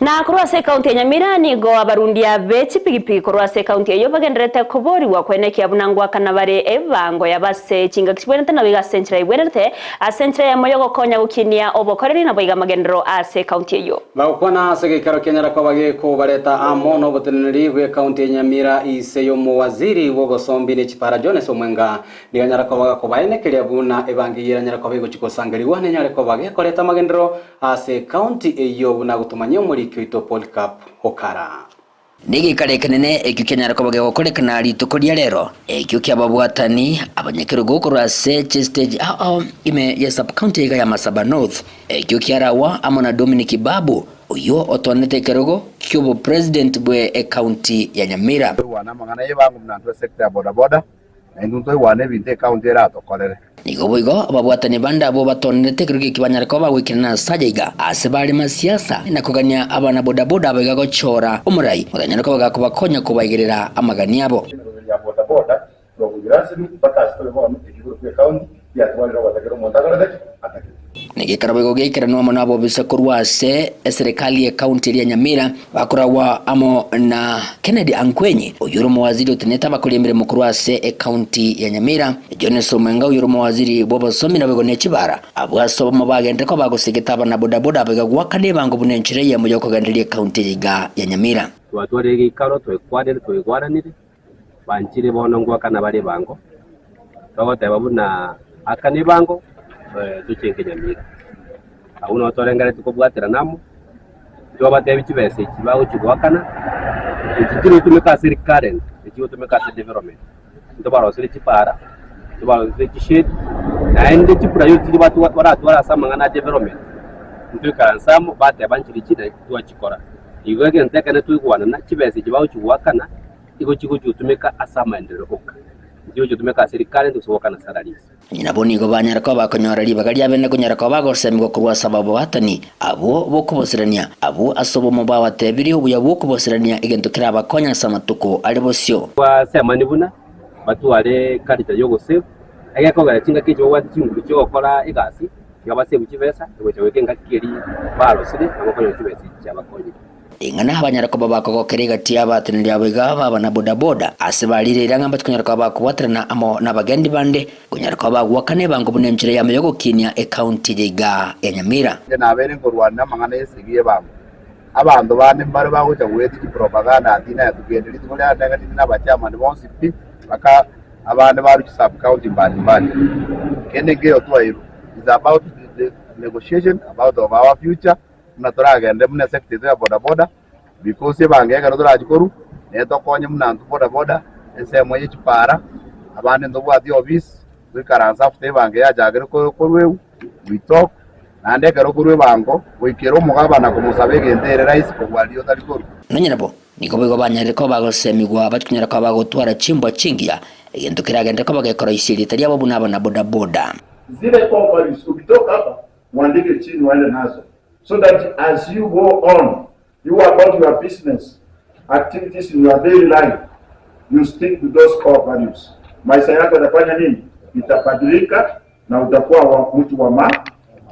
Na korwa ase ekaunti ya Nyamira nigo abarundia be chipigipigi korwa ase ekaunti eyio bagendererete koborigwa kwenekia buna ngoakana bare ebango yabo ase chingaki chibwenerete naboigo ase enchera ebwenerete ase enchera eyemo yogokonya gokinia obokoreri naboigo amagenderero ase ekaunti eyio. Bagokwana ase egeikaro kianyara koba gekobareta amo noboteneneri bw'ecounty ya Nyamira ise y'omowaziri bw'obosombi ne chipara Jones Omwenga nigo anyara koba gakobaenekeria buna ebango eyio eranyare koba egochia gosangerigwa nenyare koba gekoreta amagenderero ase ecounty eyio buna gotomanyia omoriki oito Polycarp Okara. Negeikaro ekenene ekio kianyare koba gegokorekana rituko ria rero, ekio ki'ababwatani abanyakerogo korwa ase chistage ao ao ime ye sub-county iga ya Masaba North, ekio kiaragwa amo na Dominic Babu, oyio otoanete ekerogo ki'obopresident bwe ecounty ya Nyamira. Toigwane amang'ana y'ebango buna intwe esector ya bodaboda, na intwe ntoigwane ebinto ecounty eratokorere. Nigo boigo ababwatani bande abwo batonerete ekerogo eki banyare koba bagoikerana ase aya iga, aase bare masiasa, na kogania abana bodaboda aba iga gochora omorai otanyare koba gakobakonya kobaigerera amagani abo. Emeroberi ya bodaboda korwa Bugiransiru mpaka ase tore bono, erio igoro bw'ecounty riatwarire ogotakera omonto akorete ki? Atagete. Negekarabo igo geikeranwe amo nabobisa korwa ase eserekari y'ecounty eria ya Nyamira, bakoragwa amo na Kennedy Ankwenyi, oyio ore omowaziri otenenete abakori emeremo korwa ase ecounty ya Nyamira, Jones Omwenga oyio ore omowaziri bw'obosomi naboigo ne chibara. Abwo ase obomo bagenderete koba bagosegeta abanabodaboda abaiga goakana ebango buna enchera eyemo y'okogendereria ecounty eye iga ya Nyamira. Twatwarire egeikaro, twekwanire, twaigwananire, banchire bono ngoakana bare ebango, togoteba buna akana ebango tochenke Nyamira. Abwo nabo torengereretie kobwaterana amo, twabatebi chibesa echi bagochia goakana, echi chirotumeka ase recurrent, echi chigotumeka ase development. Ntobarosere chipara, ntobarosere chishade, naende chipriority chiria batwa baratware ase amang'ana a development, ntoikaranse amo bateba nchiri chi twachikora. Igo egento ekene toigwanana, chibesa echi bagochia goakana, igo chigochia gotumeka ase amaenderero oka, nchigochia gotumeka ase recurrent gose goakana salaries. Onye nabwo nigo banyare koba bakonyora ribaga riabene konyara koba bagosemigwa korwa ase ababwatani abwo b'okoboserania, abwo ase obomo babatebirie obuya bw'okoboserania egento kerabakonye ase amatuko are bosio. Twasemani buna batware culture y'ogosave, egekogera chingaki echi babwate chinguru chi'ogokora egasi, tiga basave chibesa gocha goika engaki eria barosire nabo bakonyora chibesa echi chiabakonyire. Ring'ana abanyare koba bakogokera egati y'abateneneri abo iga baba na bodaboda, ase barire eira ng'a mbatikonyara koba bakobwaterana amo nabagendi bande, konyara koba bagoakana ebango buna enchera eyemo y'ogokinia ecounty eye iga ya Nyamira. Inche nabeire nkorwania amang'ana y'esegi y'ebango. Abanto bande mbare bagocha goetia chipropaganda ati naye togende rituko riane neng'anini na abachairman bonsi pi mpaka abande barue chisub-county mbali mbali. Kende nkeiyo twairwe. It's about the negotiation about of our future. buna toragende buna esector yaito ya bodaboda, because ebango ekero torachi korwa, netokonye buna intwe bodaboda, ensemo ye chipara, abande ntobwati office, toikaranse after ebango yachakire korwa we talk, naende ekero okorwa ebango, goikera omogabana komosaba egento ere rahisi kobua riria otari korwa. Nonye nabo, nigo boigo banyarire koba bagosemigwa batikonyara koba bagotwara chimbwa chingiya, egento keragenderere koba gekoroisia erieta riabo buna abana bodaboda. Zile companies ukitoka hapa Mwandike chini waende nazo so that as you go on you about your business. activities in your daily life, you stick to those core values. Maisha yako yatafanya nini? Itabadilika na utakuwa wa mtu wa ma,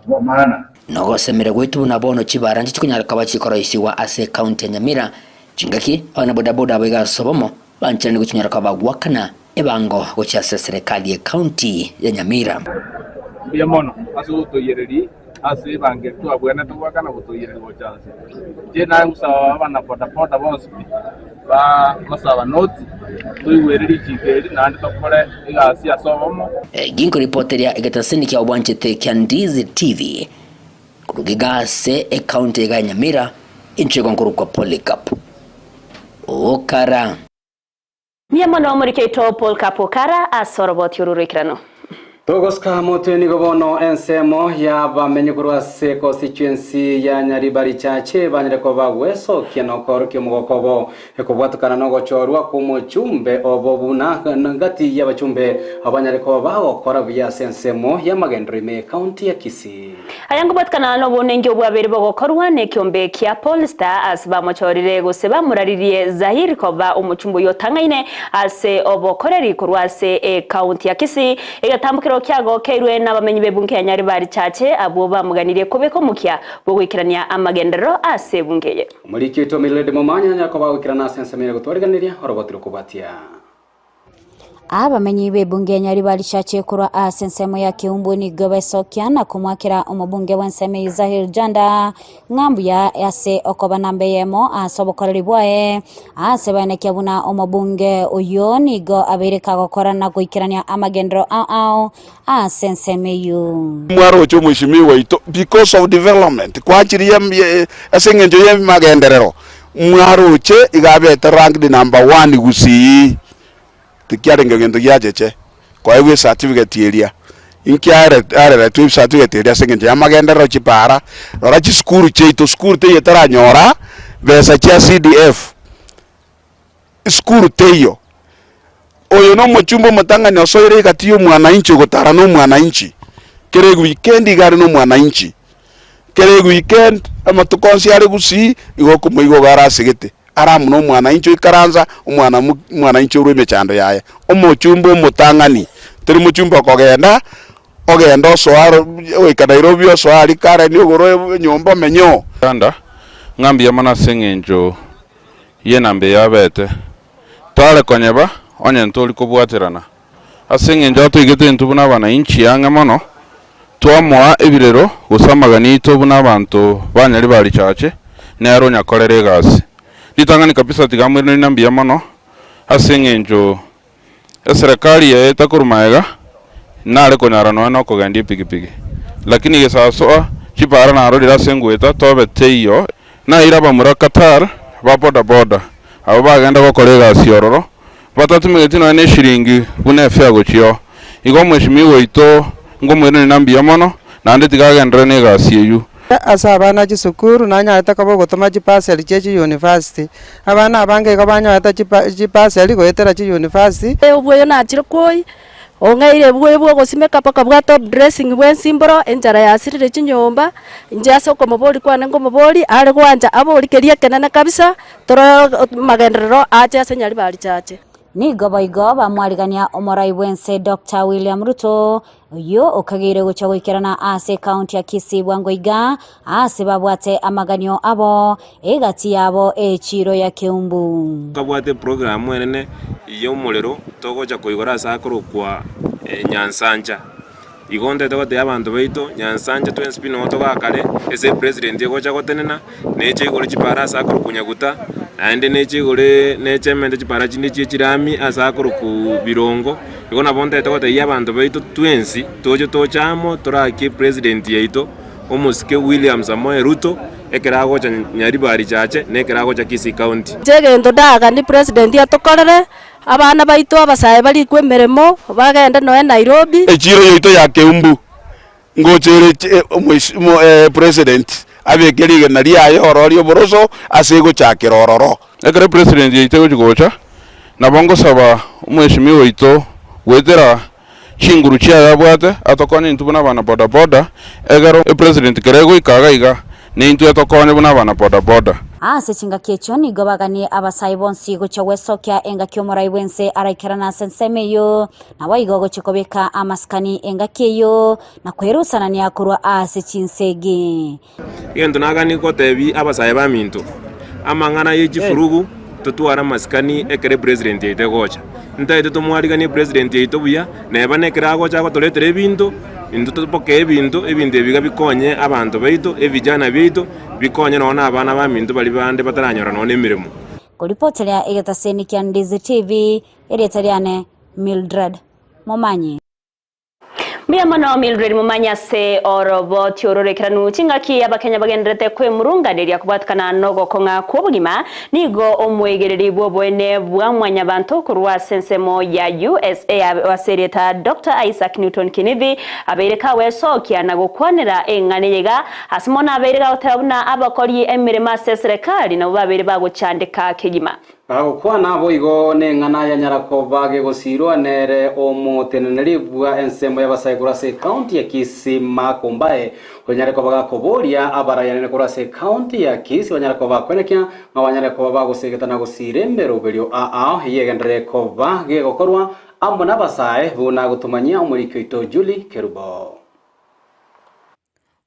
wa maana. Nogosemera gwaito buna bono chibara nchichikonyara koba chikoroisigwa ase ekaunti ya Nyamira, chingaki abana bodaboda abo iga ase obomo bancherani gochinyora koba goakana ebango gochia ase eserekari y'ekaunti ya Nyamira. Mbuya mono ase ogotoiyereria ase ebango eri twabwenerete goakana gotoiyereria gocha nse. Inche naye ngosaba abana bodaboda bonsi pi ba masaba noti toigwere richiko eri naende tokore egasi ase obomo. Ginkoripoteria egetaseni kia obwanchete kia Ndizi TV korwa iga ase ecounty iga ya Nyamira, inche igo nkorokwa Polycarp Okara. Mbuya mono omoriki oito Paul Kapokara ase oroboti oru rw'ekerano. Togosika motwe nigo bono ensemo y'abamenyi korwa ase constituency ya Nyaribari Chache banyare koba gwesokia na okoorokia omogoko obo ekobwatukana nogochorwa kw'omochumbe obo buna gati y'abachumbe abanyare koba bagokora buya ase ensemo y'amagenderero ime y'ecounty ya Kisii. Aya nkobwatikana nobonengi obwabere bogokorwa nekiombe kia Polestar ase bamochorire gose bamoraririe Zahir koba omochumbe oyio otang'aine ase obokoreri korwa ase ecounty ya Kisii. Egetambokero kiagokeirwe nabamenyi b'ebunge ya Nyaribari Chache abwo bamoganirie kobeka omokia bw'ogoikerania amagenderero ase ebunge eye. Omoriki oito Mildred Momanya anyare koba agoikerana ase ensemo ere gotwariganiria oroboti rokobwatia. Abamenyi b'ebunge ya Nyaribari Chache korwa ase ensemo ya Keumbu nigo besokia na komoakera omobunge bw'ensemo eye Zahir Janda ng'a mbuya ase okoba namba eyemo ase obokoreri bwaye ase baenekia buna omobunge oyio nigo abeire kagokora na goikerania amagenderero ao ao ase ensemo eyio. Mwaroche omweshimiwa oito because of development kwachirie ase eng'encho y'emagenderero Mwaroche iga abete ranked number one gusii, tikiarenge gento giacheche koegwa ecertificate eria. Inki are areretwe ecertificate eria ase eng'encho y'amagenderero chipara, rora chisukuru chiaito, sukuru teiyo etaranyora besa chia CDF, esukuru teiyo. Oyo nomochumba omotang'ani osoire egati y'omwananchi ogotara nomwananchi, kera eweekend iga are nomwananchi. Kera eweekend, amatuko onsi are gusii, igo okomoigwa igo arasegete, are amo nomwananchi oikaransa, omwana mo omwananchi orwa emechando yaye. Omochumba omotang'ani, teri mochumba okogenda, ogende osoe aro goika Nairobi osoe aria Karen ogore enyomba omenye oo. Uganda, ng'a mbuya mono ase eng'encho y'enamba eye abete. Tare konyeba onye ntori kobwaterana. Ase engencho atoigete intwe buna abanainchi ang'e mono, twamoa ebirero gose amagani aito buna abanto ba Nyaribari Chache, nere onyakorera egasi. Ritang'ani kabisa tiga amoiranerie na mbuya mono ase engencho eserekari yaye etakorwa magega nare konyara nonya nokogendia epigipigi. Lakini gesasoa chipara narorire ase ngoeta tobe teiyo. Naire abamura Qatar ba boda boda abwo bagenda gokora egasi ororo batatumegeti nonya neshiringi buna efare gochia oo. Igo omweshimiwa oito nkomoiraneria na mbuya mono naende tiga agenderere negasi eyio. Ase abana chisukuru nanyarete koba ogotoma chipaseri chie chiyunivasiti, abana abange igo banyorete chipa chipaseri goetera chiyunivasiti. Obwoyo nachire kwoyia, ong'eire obwoyo bwa ogosimeka mpaka bwa top dressing bwa ensimboro, enchara yasirire chinyomba, inche ase okomoboria kwane nkomoboria, are gwancha aborie keria ekenene kabisa, tore magenderero ache ase Nyaribari Chache. Nigo boigo bamwarigania omorai bw'ense Doctor William Ruto, oyio okageire gocha goikerana ase ekaunti ya Kisii bwango iga ase babwate amaganio abo egati yabo echiiro ya Keumbu. Nkabwate eprogramu enene y'omorero togocha koigora ase akorokwa Nyansancha. Igo ntagete gotebia abanto baito, Nyansancha twensi pi noo togakare, ase epresident egocha gotenena, neche igoro chipara ase akorokwa Nyaguta, naende neche igoro neche emente chipara chinde chie chirami ase akorokwa Birongo. Igo nabo ntagete gotebia abanto baito twensi, toche toche amo torakie epresident yaito, omosike William Samoei Ruto, ekero agocha Nyaribari Chache, na ekero agocha Kisii County. Inche egento ndaganie president atokorere, Abana baito abasae barikwe emeremo, bagende nonya Nairobi. Echiro yaito ya Keumbu ngocha ere president abeke rigena riaye ororo ri'oboroso ase egochakera ororo. Ekero epresident yaito egochi gocha, nabo ngosaba omweshimiwa oito goetera chinguru chiaye abwate atokonye intwe buna abana boda boda, ekero epresident kere egoika iga iga. Nintwe tokonye buna abana bodaboda. Ase chingaki echio nigo baganie abasae bonsi gochia gwesokia engaki omorai bw'ense araikerane ase ensemo eyio, naboigo gochia kobeka amasikani engaki eyio, na kwerusanania korwa ase chinsegi. Egento naganie gotebia abasae baminto, amang'ana ye chifurugu totware amasikani ekero epresident yaito egocha. Ntagete tomwariganie epresident yaito buya, neba nekero agocha agotoretera ebinto, intwe topokee ebinto, ebinto ebi iga bikonye abanto baito, ebijana biaito, bikonye nonya na abana baminto baria bande bataranyora nonya na emeremo. Koripoteria egetaseni kia Ndizi TV, erieta riane Mildred Momanyi. Mbuya mono Mildred Momanyi ase oroboti ororekeranu chingaki abakenya bagendererete kwemurunganeria kobwatikana nogokong'a kw'obogima nigo omoigereri bw'oboene bwa mwanyabanto korwa ase ensemo ya USA ase erieta Doctor Isaac Newton Kinithi abeire kagoesokia na gokwanera eng'ana eye iga ase mono abeire gagoteba buna abakori emeremo ase eserekari nabwo babeire bagochandeka kegima. Bagokwana boigo neng'ana yanyara koba gegosiirwa nere omoteneneri bwa ensemo y'abasae korwa ase ekaunti ya Kisii Mark Ombae, onyare koba gakoboria abarayanene korwa ase ekaunti ya Kisii banyare koba bakwenekia ng'a banyare koba bagosegeta na gosiira emeroberio ao eyegenderere koba gegokorwa amo nabasae buna gotomanyia omoriki oito Julie Kerubo.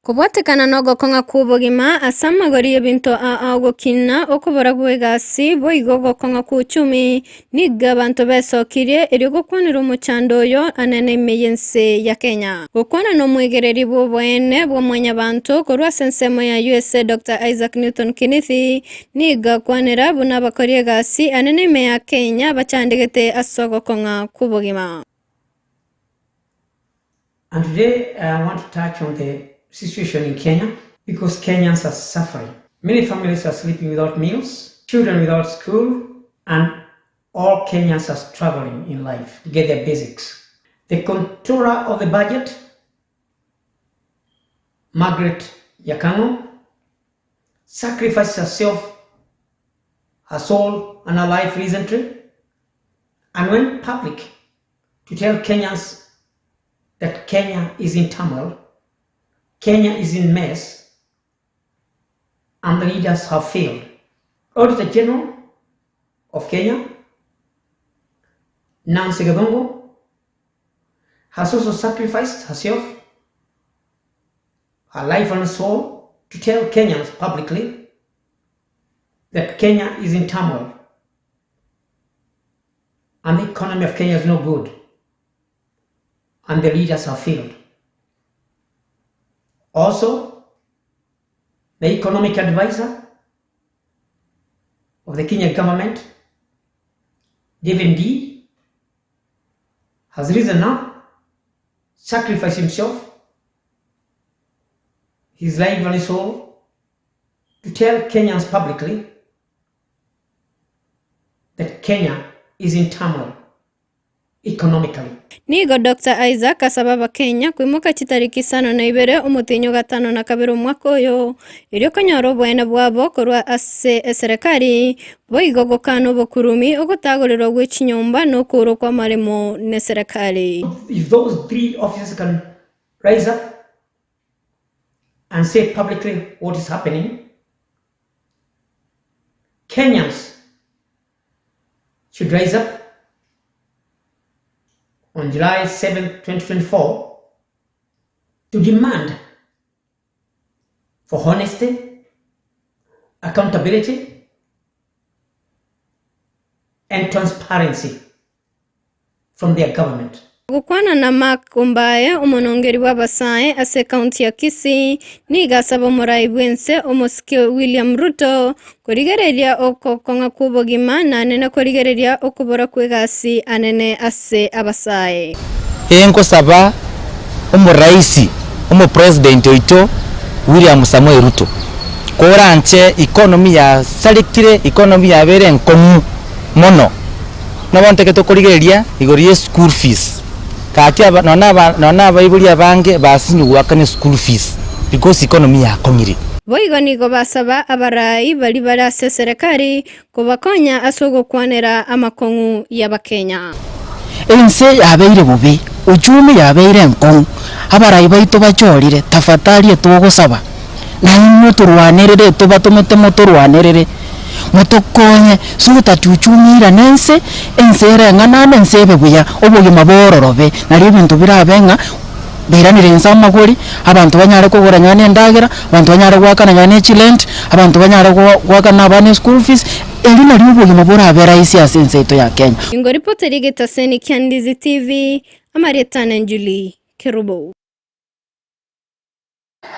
Kobwatekana nogokong'a kw'obogima ase amagori y'ebinto aa ogokina okobora gw'egasi boigo ogokong'a kw'uchumi, nigo abanto besokirie erio gokwanera omochando oyo anene ime y'ense ya Kenya. Gokwana nomwegereri bw'oboene bwa mwanyabanto korwa ase ensemo ya USA Doctor Isaac Newton Kinithi nigo akwanera buna abakori egasi anene ime ya Kenya bachandegete ase ogokong'a kw'obogima. And today I want to touch on the situation in Kenya because Kenyans are suffering. Many families are sleeping without meals, children without school, and all Kenyans are struggling in life to get their basics. The controller of the budget, Margaret Yakango, sacrificed herself, her soul, and her life recently and went public to tell Kenyans that Kenya is in turmoil, Kenya is in mess, and the leaders have failed. Auditor General of Kenya, Nancy Gathungu, has also sacrificed herself, her life and soul, to tell Kenyans publicly that Kenya is in turmoil and the economy of Kenya is no good and the leaders have failed. Also, the economic advisor of the Kenyan government, David D, has risen up, sacrificed himself, his life and his soul, to tell Kenyans publicly that Kenya is in turmoil economically. Nigo Doctor Isaac asaba Abakenya koimoka chitariki isano na ibere omotienyi o gatano na kabere omwaka oyo, erio konyora oboene bwabo korwa ase eserekari, boigo gokana obokurumi, ogotagorerwa gwe chinyomba na okourwa kw'amaremo neserekari. If those three officers can rise up and say publicly what is happening, Kenyans should rise up on July 7, 2024 to demand for honesty, accountability, and transparency from their government. Gokwana na Mark Ombae, omonongeri bw'abasae ase ekaunti ya Kisii, nigo asaba omorai bw'ense omosike William Ruto korigereria ogokong'a kw'obogima na anene korigereria okobora kw'egasi anene ase abasae. Enkosaba omoraisi, omopresident oito William Samoei Ruto, koranche economy yasarekire, economy yabeire enkong'u mono. Nabo ntagete okorigereria igoro ye school fees, gaki aba nonye na aba nonye na abaibori abange basinywe goakana eschool fees because economy yakong'ire. Boigo nigo basaba abarai baria bare ase eserekari kobakonya ase ogokwanera amakong'u y'Abakenya. Ense yabeire bobe, uchumi yabeire enkong'u, abarai baito bachorire, tafadhali etogosaba. Nainwe torwanerere, tobatomete motorwanerere, motokonye, so that uchumi oirane ense, ense ereng'anane, ense ebe buya, obogima bororobe, nario ebinto birabe ng'a bairanire inse amagori, abanto banyare kogora nonya na endagera, abanto banyare goakana nonya na echirent, abanto banyare goakana abana eschool fees, erio nario obogima borabe rahisi ase ense yaito ya Kenya. Ingoripoteri egetaseni kia Ndizi TV, amarieta ane Julie Kerubo.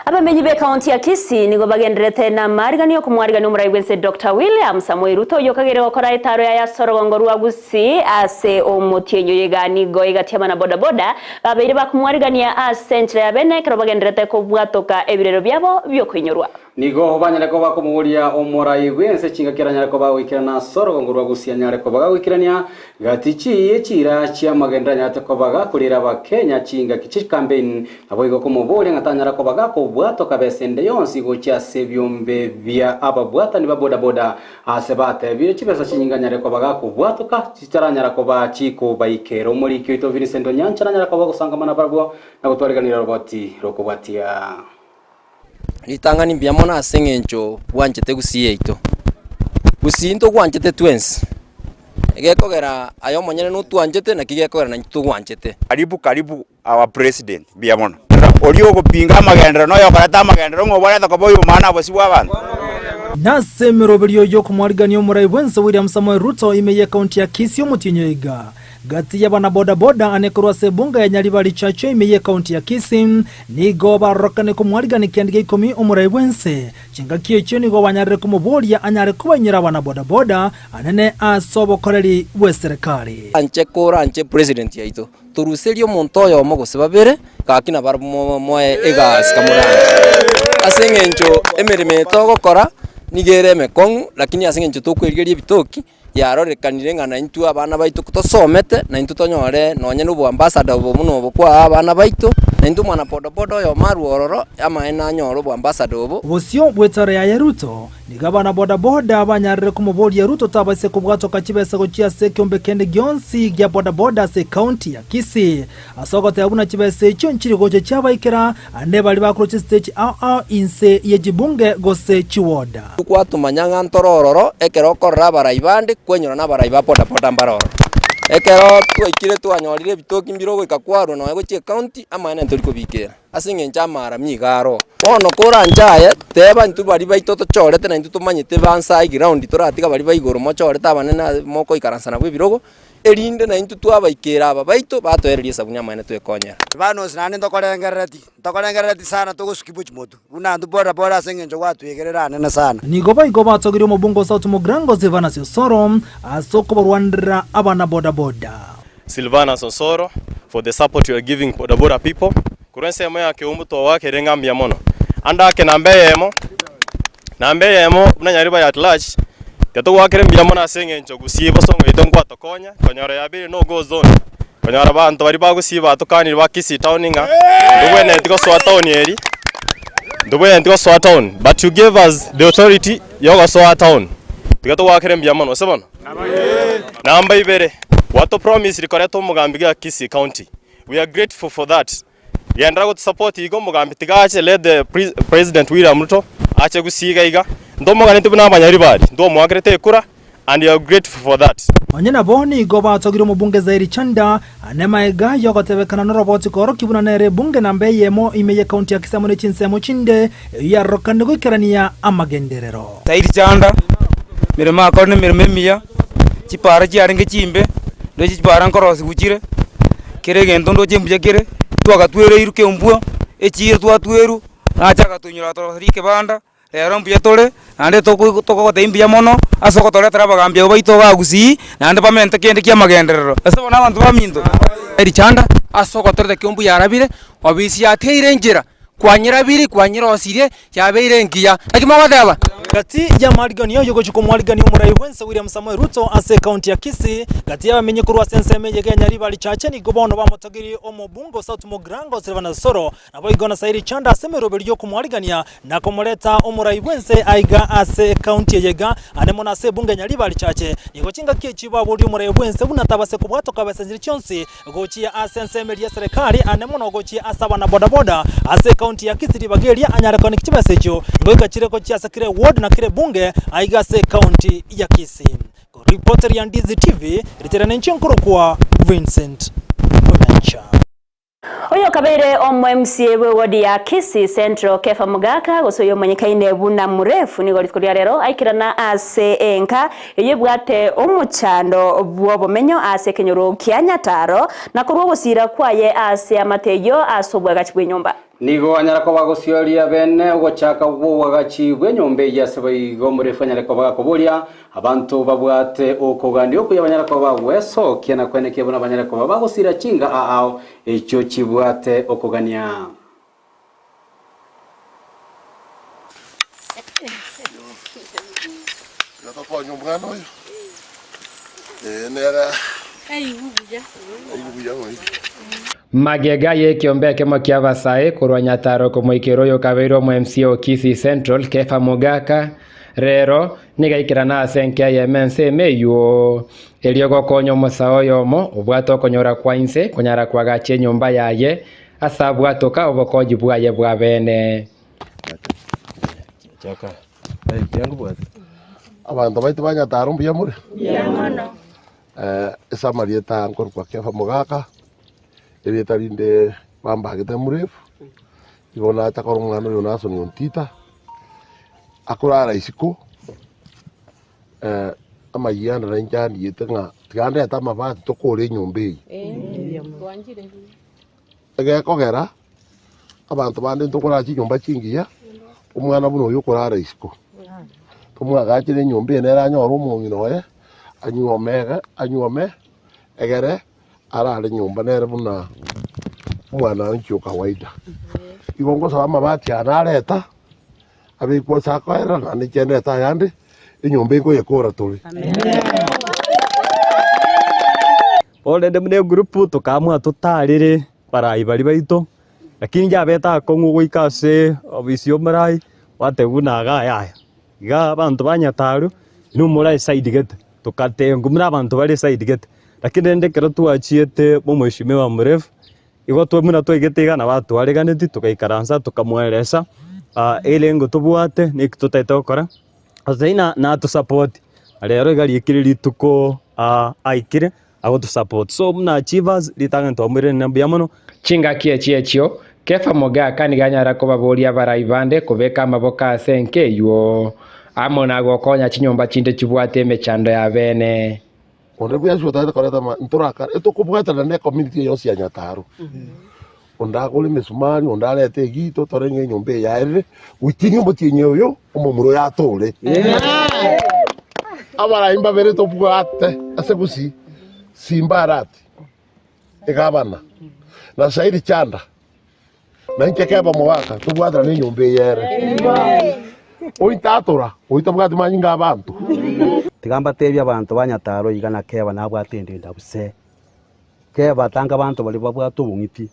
Abamenyi b'ekaunti ya Kisii nigo bagendererete namariganio okomwarigania omorai bw'ense Doctor William Samoei Ruto oyio okagere gokora etaro yaye ase orogongo rwa Gusii ase omotienyi oyo iga nigo egati abana boda boda babeire bakomwarigania ase enchera ya bene ekero bagendererete kobwatoka ebirero biabo biokoinyorwa. Nigo banyare koba komoboria omorai bw'ense chingaki aranyare koba agoikerana ase orogongo rwa Gusii anyare koba gagoikerania gati chiiye chiira chi'amagenderero anyarete koba gakorera Abakenya chingaki chi'campaign Naboigo komoboria ng'a tanyara koba gakobwatoka besa ende yonsi gochia ase ebiombe bia ababwatani ba bodaboda, aase batebire chibesa chinyinge anyare koba gakobwatoka chitaranyara koba chikobaikera. Omoriki oito Vincent Onyancha nanyara koba ogosangamana barabwo na gotwariganera oroboti rokobwatia. Ritang'ani mbuya mono ase eng'encho bwanchete gusii yaito. Gusii ntogwanchete twensi, egekogera aye omonyene notwanchete naki gekogera naintwe togwanchete. Karibu karibu our president mbuya mono. Oria ogopinga amagenderero na oyokoreta amagenderero ng'a obwarete koba oyomana abosio bw'abanto. Nase emeroberio y'okomwarigania omorai bwense William Samoei Ruto ime y'ekaunti ya Kisii omotienyi oiga gati y'abanaboda boda ane korwa ase ebunga ya Nyaribari Chache ime y'ekaunti ya Kisii nigo barorokane komwarigania kianda gia ikomi omorai bwense. Chingaki echio nigo banyarire komoboria anyare kobainyora abanaboda boda anene ase obokoreri bw'eserekari. Anche koranche president yaito Toruserie omonto oyomo gose babere, gaki nabarabwo moe egasi kamoranche. Ase eng'encho emeremo eye togokora nigo ere emekong'u, lakini ase eng'encho tokwerigeria ebitoki, yarorekanire ng'a naintwe abana baito tosomete, naintwe tonyore nonye na oboambassador obo buna obo kwaa abana baito, naintwe omwana bodaboda oyomo arwe ororo, amaene anyore oboambassador obo. Bosio bw'etara yaye Ruto Nigo abana boda-boda banyarire komoboria Ruto tabaise kobwatoka chibesa gochia ase ekeombe kende gionsi gia boda-boda ase ekaunti ya Kisii. Ase ogoteba buna chibesa echio nchiri gocha chiabaikera ande baria bakorwa chisiteji ao ao inse ye chibunge gose chiwoda. Kwatomanya ng'a ntore ororo, ekero okorora abarai bande, kwenyora nabarai ba bodaboda mbare ororo. Ekero twaikire twanyorire ebitoki mbire ogoika kwarwa nonya gochia ecounty, amaene ntori kobikera. Ase engencho y'amaarami iga aro. Bono koranche aye, teba intwe baria baito tochorete na intwe tomanyete bansa eground toratiga baria ba igoro mochorete abanene aa mokoikaransa nabwo ebirogo, erinde naintwe twabaikera aba baito batoereria esabuni amaene twekonyera. Silvanus naende ntokorengerereti, ntokorengerereti sana togosuki bochi motwe, buna intwe pore pore ase eng'encho gwatwegerera anene sana. Nigo boigo batogirie omobunge o South Mugirango Silvanus Osoro ase okobarwanerera abana boda boda. Silvanus Osoro for the support you are giving bodaboda people. Korwa ensemo ya Keumbu twagoakera ng'a mbuya mono. Ande ake namba eyemo, namba eyemo buna Nyaribari at large, tiga togoakere mbuya mono ase eng'encho gusii bosongo yaito nkwatokonya, konyora yabeire no go zone, konyora abanto baria ba gusii batokanire ba Kisii town ng'a ntobwenereti gosoa town eri, ntobwenereti gosoa town but you gave us the authority yogosoa town. Tiga togoakere mbuya mono, gose bono? Namba ibere, gwatopromisiri koreta omogambi ga Kisii County. We are grateful for that. Genderera gotusupport iga omogambi tiga ache let the President William Ruto ache gusii iga iga. Ntomoganeti buna abanyaribari, ntwomoakerete ekura and we are grateful for that. Onye nabo nigo batogire omobunge Zairi Chanda ane maega yogotebekana noroboti koorokia buna nere ebunge namba eyemo ime ye county ya Kisii amo ne chinsemo chinde eyio yarorokanire goikerania amagenderero. Zairi Chanda, emeremo akore nemeremo emiya, chipara chiarenge chimbe, ndoche chipara nkorosigwa chire, kera egento ndoche mbuya kere, twagatwereirwe kembwa, echiro twatwerwa, nache agatoinyora agatoroseria ekebanda, rero mbuya tore, naende toko tokogotebia mbuya mono, ase ogotoretera abagambi abwo baito iga gusii, naende bamente kende kia amagenderero, ase bono abanto baminto. Richanda ase ogotoreta kembwa yarabire, obisi yateire enchera. Kwanyerabiri, kwanyerosirie, yabeire engiya. Naki mogoteba? Gati y'amariganio y'ogochia komwarigania omorai bw'ense William Samoei Ruto ase ekaunti ya Kisii, gati y'abamenyi korwa ase ensemo eye ya Nyaribari Chache nigo bono bamotogirie omobunge o South Mugirango Silvanus Osoro naboigo na Sairi Chanda ase emeroberi y'okomwarigania na komoreta omorai bw'ense aiga ase ekaunti eye iga ande mono ase ebunge ya Nyaribari Chache. Nigo chingaki echi baborie omorai bw'ense buna tabase kobwatoka besa chire chionsi gochia ase ensemo eria y'eserekari ande mono gochia ase abana bodaboda ase ekaunti. ekaunti ya Kisii ribaga eria anyare koeneki chibesa echio ngoika chire gochia ase kera eward na kera ebunge aiga ase ekaunti ya Kisii. Koripoteria Ndizi TV, ritere ninche nkorokwa Vincent Onyancha. Oyo okabeire omo MCA bw'ewodi ya Kisii Central Kefa Mogaka gose oyo omonyekaine buna Murefu nigo rituko ria rero aikerana ase enka eyio ebwate omochando bw'obomenyo ase ekenyoro kia Nyataro na korwa ogosiira kwaye ase amate eyio ase obwagachi bw'enyomba. Nigo anyare koba agosioria bene ogochaka gw'obwagachi bw'enyomba eyio ase boigo Omorefu anyare koba gakoboria Abanto babwate okogania okuya banyare koba bagwesokia na kwenekia buna banyare koba bagosira chinga aao echio chibwate okogania. Iga tokonye omwana oyo, ee nere aigwe buya ng'oige. Magega y'ekiombe ekemo ki'abasae korwa Nyataro komoikera oyo okabeire omo MCA o Kisii Central, Kepha Mogaka, Rero nigo aikerana ase enka eyemo ensemo eyio, erio gokonya omosae oyomo obwate okonyora kwa inse konyara koagacha enyomba yaye ase abwatoka obokonyi bwaye bwa bene. Abanto baito ba Nyataro mbuya more? Ase amarieta aya nkorokwa Kefa Mogaka, erieta rinde bambagete Murefu, igo nacha korora omwana oyo Nason Ontita, akorara isiko, amayia ande nainche andiete ng'a tiga ndete amabati tokore enyomba eye. Egekogera, abanto bande ntokorara chinyomba chingiya, omwana buna oyo okorara isiko, tomwagachere enyomba eye nere anyore omong'ina oye, anyuome iga anyuome egere arare nyomba nere buna omwananchi o kawaida. Igo ngosaba amabati aya nareta, abekwe ase akoerera naende inche ndete ayande, enyomba enkoyekora tore. Bono rende buna egroup tokaamua totarere abarai baria baito, lakini yabete akong'u goika ase ofisi ya omorai, gwateba buna iga yaya, iga abanto ba Nyataru inwe more eside gete, togatengwa buna abanto bare eside gete. Lakini rende ekero twachiete momheshimiwa Murefu, igo twa buna twaigete iga nabo atwareganeti togaikaransa tokamoeresa erengo tobwate na eki totaete gokora. Gose na natosupport, na rero iga riikire rituko aikire agotosupport. So buna achievers ritang'ani twamoiraneria mbuya mono. Chingaki echi echio, Kefa Mogaka nigo anyara kobaboria abarai bande kobeka amaboko ase enka eyio, amo na gokonya chinyomba chinde chibwate emechando ya bene. Onde bwensi otagete koreta ama ntorakare etokobwatana ne ecommunity eye yonsi ya Nyataro. Onde agore emesumari, onde arete egito, torenge enyomba eye yaerire, goikia omotienyi oyo omomura oyo atore. Abarai mbabere tobwate ase gusii, Simba Arati, egavana, na Saidi Chanda, na inche keba omogaka, tobwaterane enyomba eye ere. Oitatora, oitabwati manyinga abanto. Tiga mbatebie abanto ba Nyataro iga na Keba nabwate endenda buse. Keba tanga abanto baria babwate obong'iti.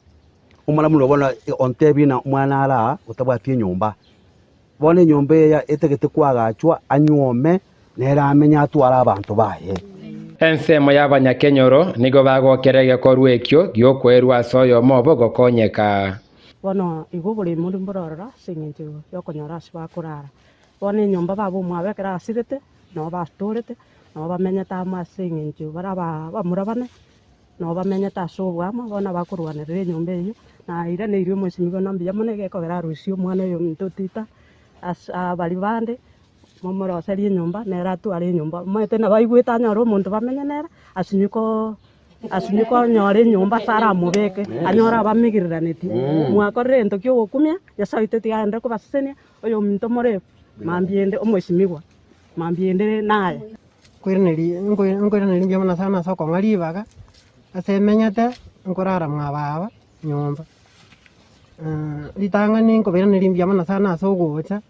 Omwana buna bono ontebie ng'a omwana are aa otabwati enyomba. Bono enyomba eye etagete koagachwa anyuome nere amenye atware abanto baye. Ensemo y'abanyakenyoro nigo bagokera egekorwa ekio gi'okwerua ase oyomo obo gokonyeka. Bono igo oboremi oria mborororo ase eng'encho y'okonyora ase bakorara. Bono enyomba baba omwabo ekero asirete, nabo batorete, nabo bamenyete amo ase eng'encho bare aba abamura bane, nabo bamenyete ase oboamo, bono bakorwanerera enyomba eyio, na airaneirie omosimigwa na mbuya mono egekogera arusie omwana oyominto otita ase baria bande, momoroserie enyomba, nere atware enyomba. Omanyete nabo aigwete anyore omonto bamenye nere, asinywe koo asinywe konyora enyomba ase aramobeke, anyore abamigereranetie. Mwakorire egento kia ogokumia, Nyasae oito tiga agenderere kobasesenia, oyominto more mambia ende omoesimigwa, mambia ende naye. Nkoiraneria nkoiraneria mbuya mono sana ase okong'a ribaga, ase emenyete, nkorara mwa baba nyomba. Ritang'ani nkobairaneria mbuya mono sana ase ogocha,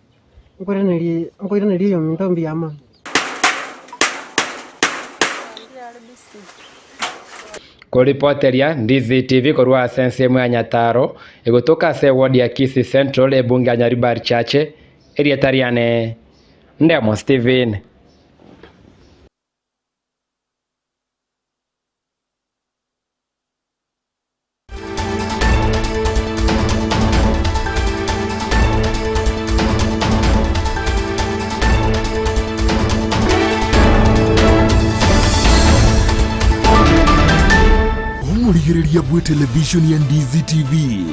nkoiraneria nkoiraneria oyominto mbuya mono. Koripoteria Ndizi TV korwa ase ensemo ya Nyataro, egotoka ase eward ya Kisii Central, ebunge ya Nyaribari Chache, erieta riane Ndemo Stephen. Omorigereria bw'etelevishoni ya Ndizi TV,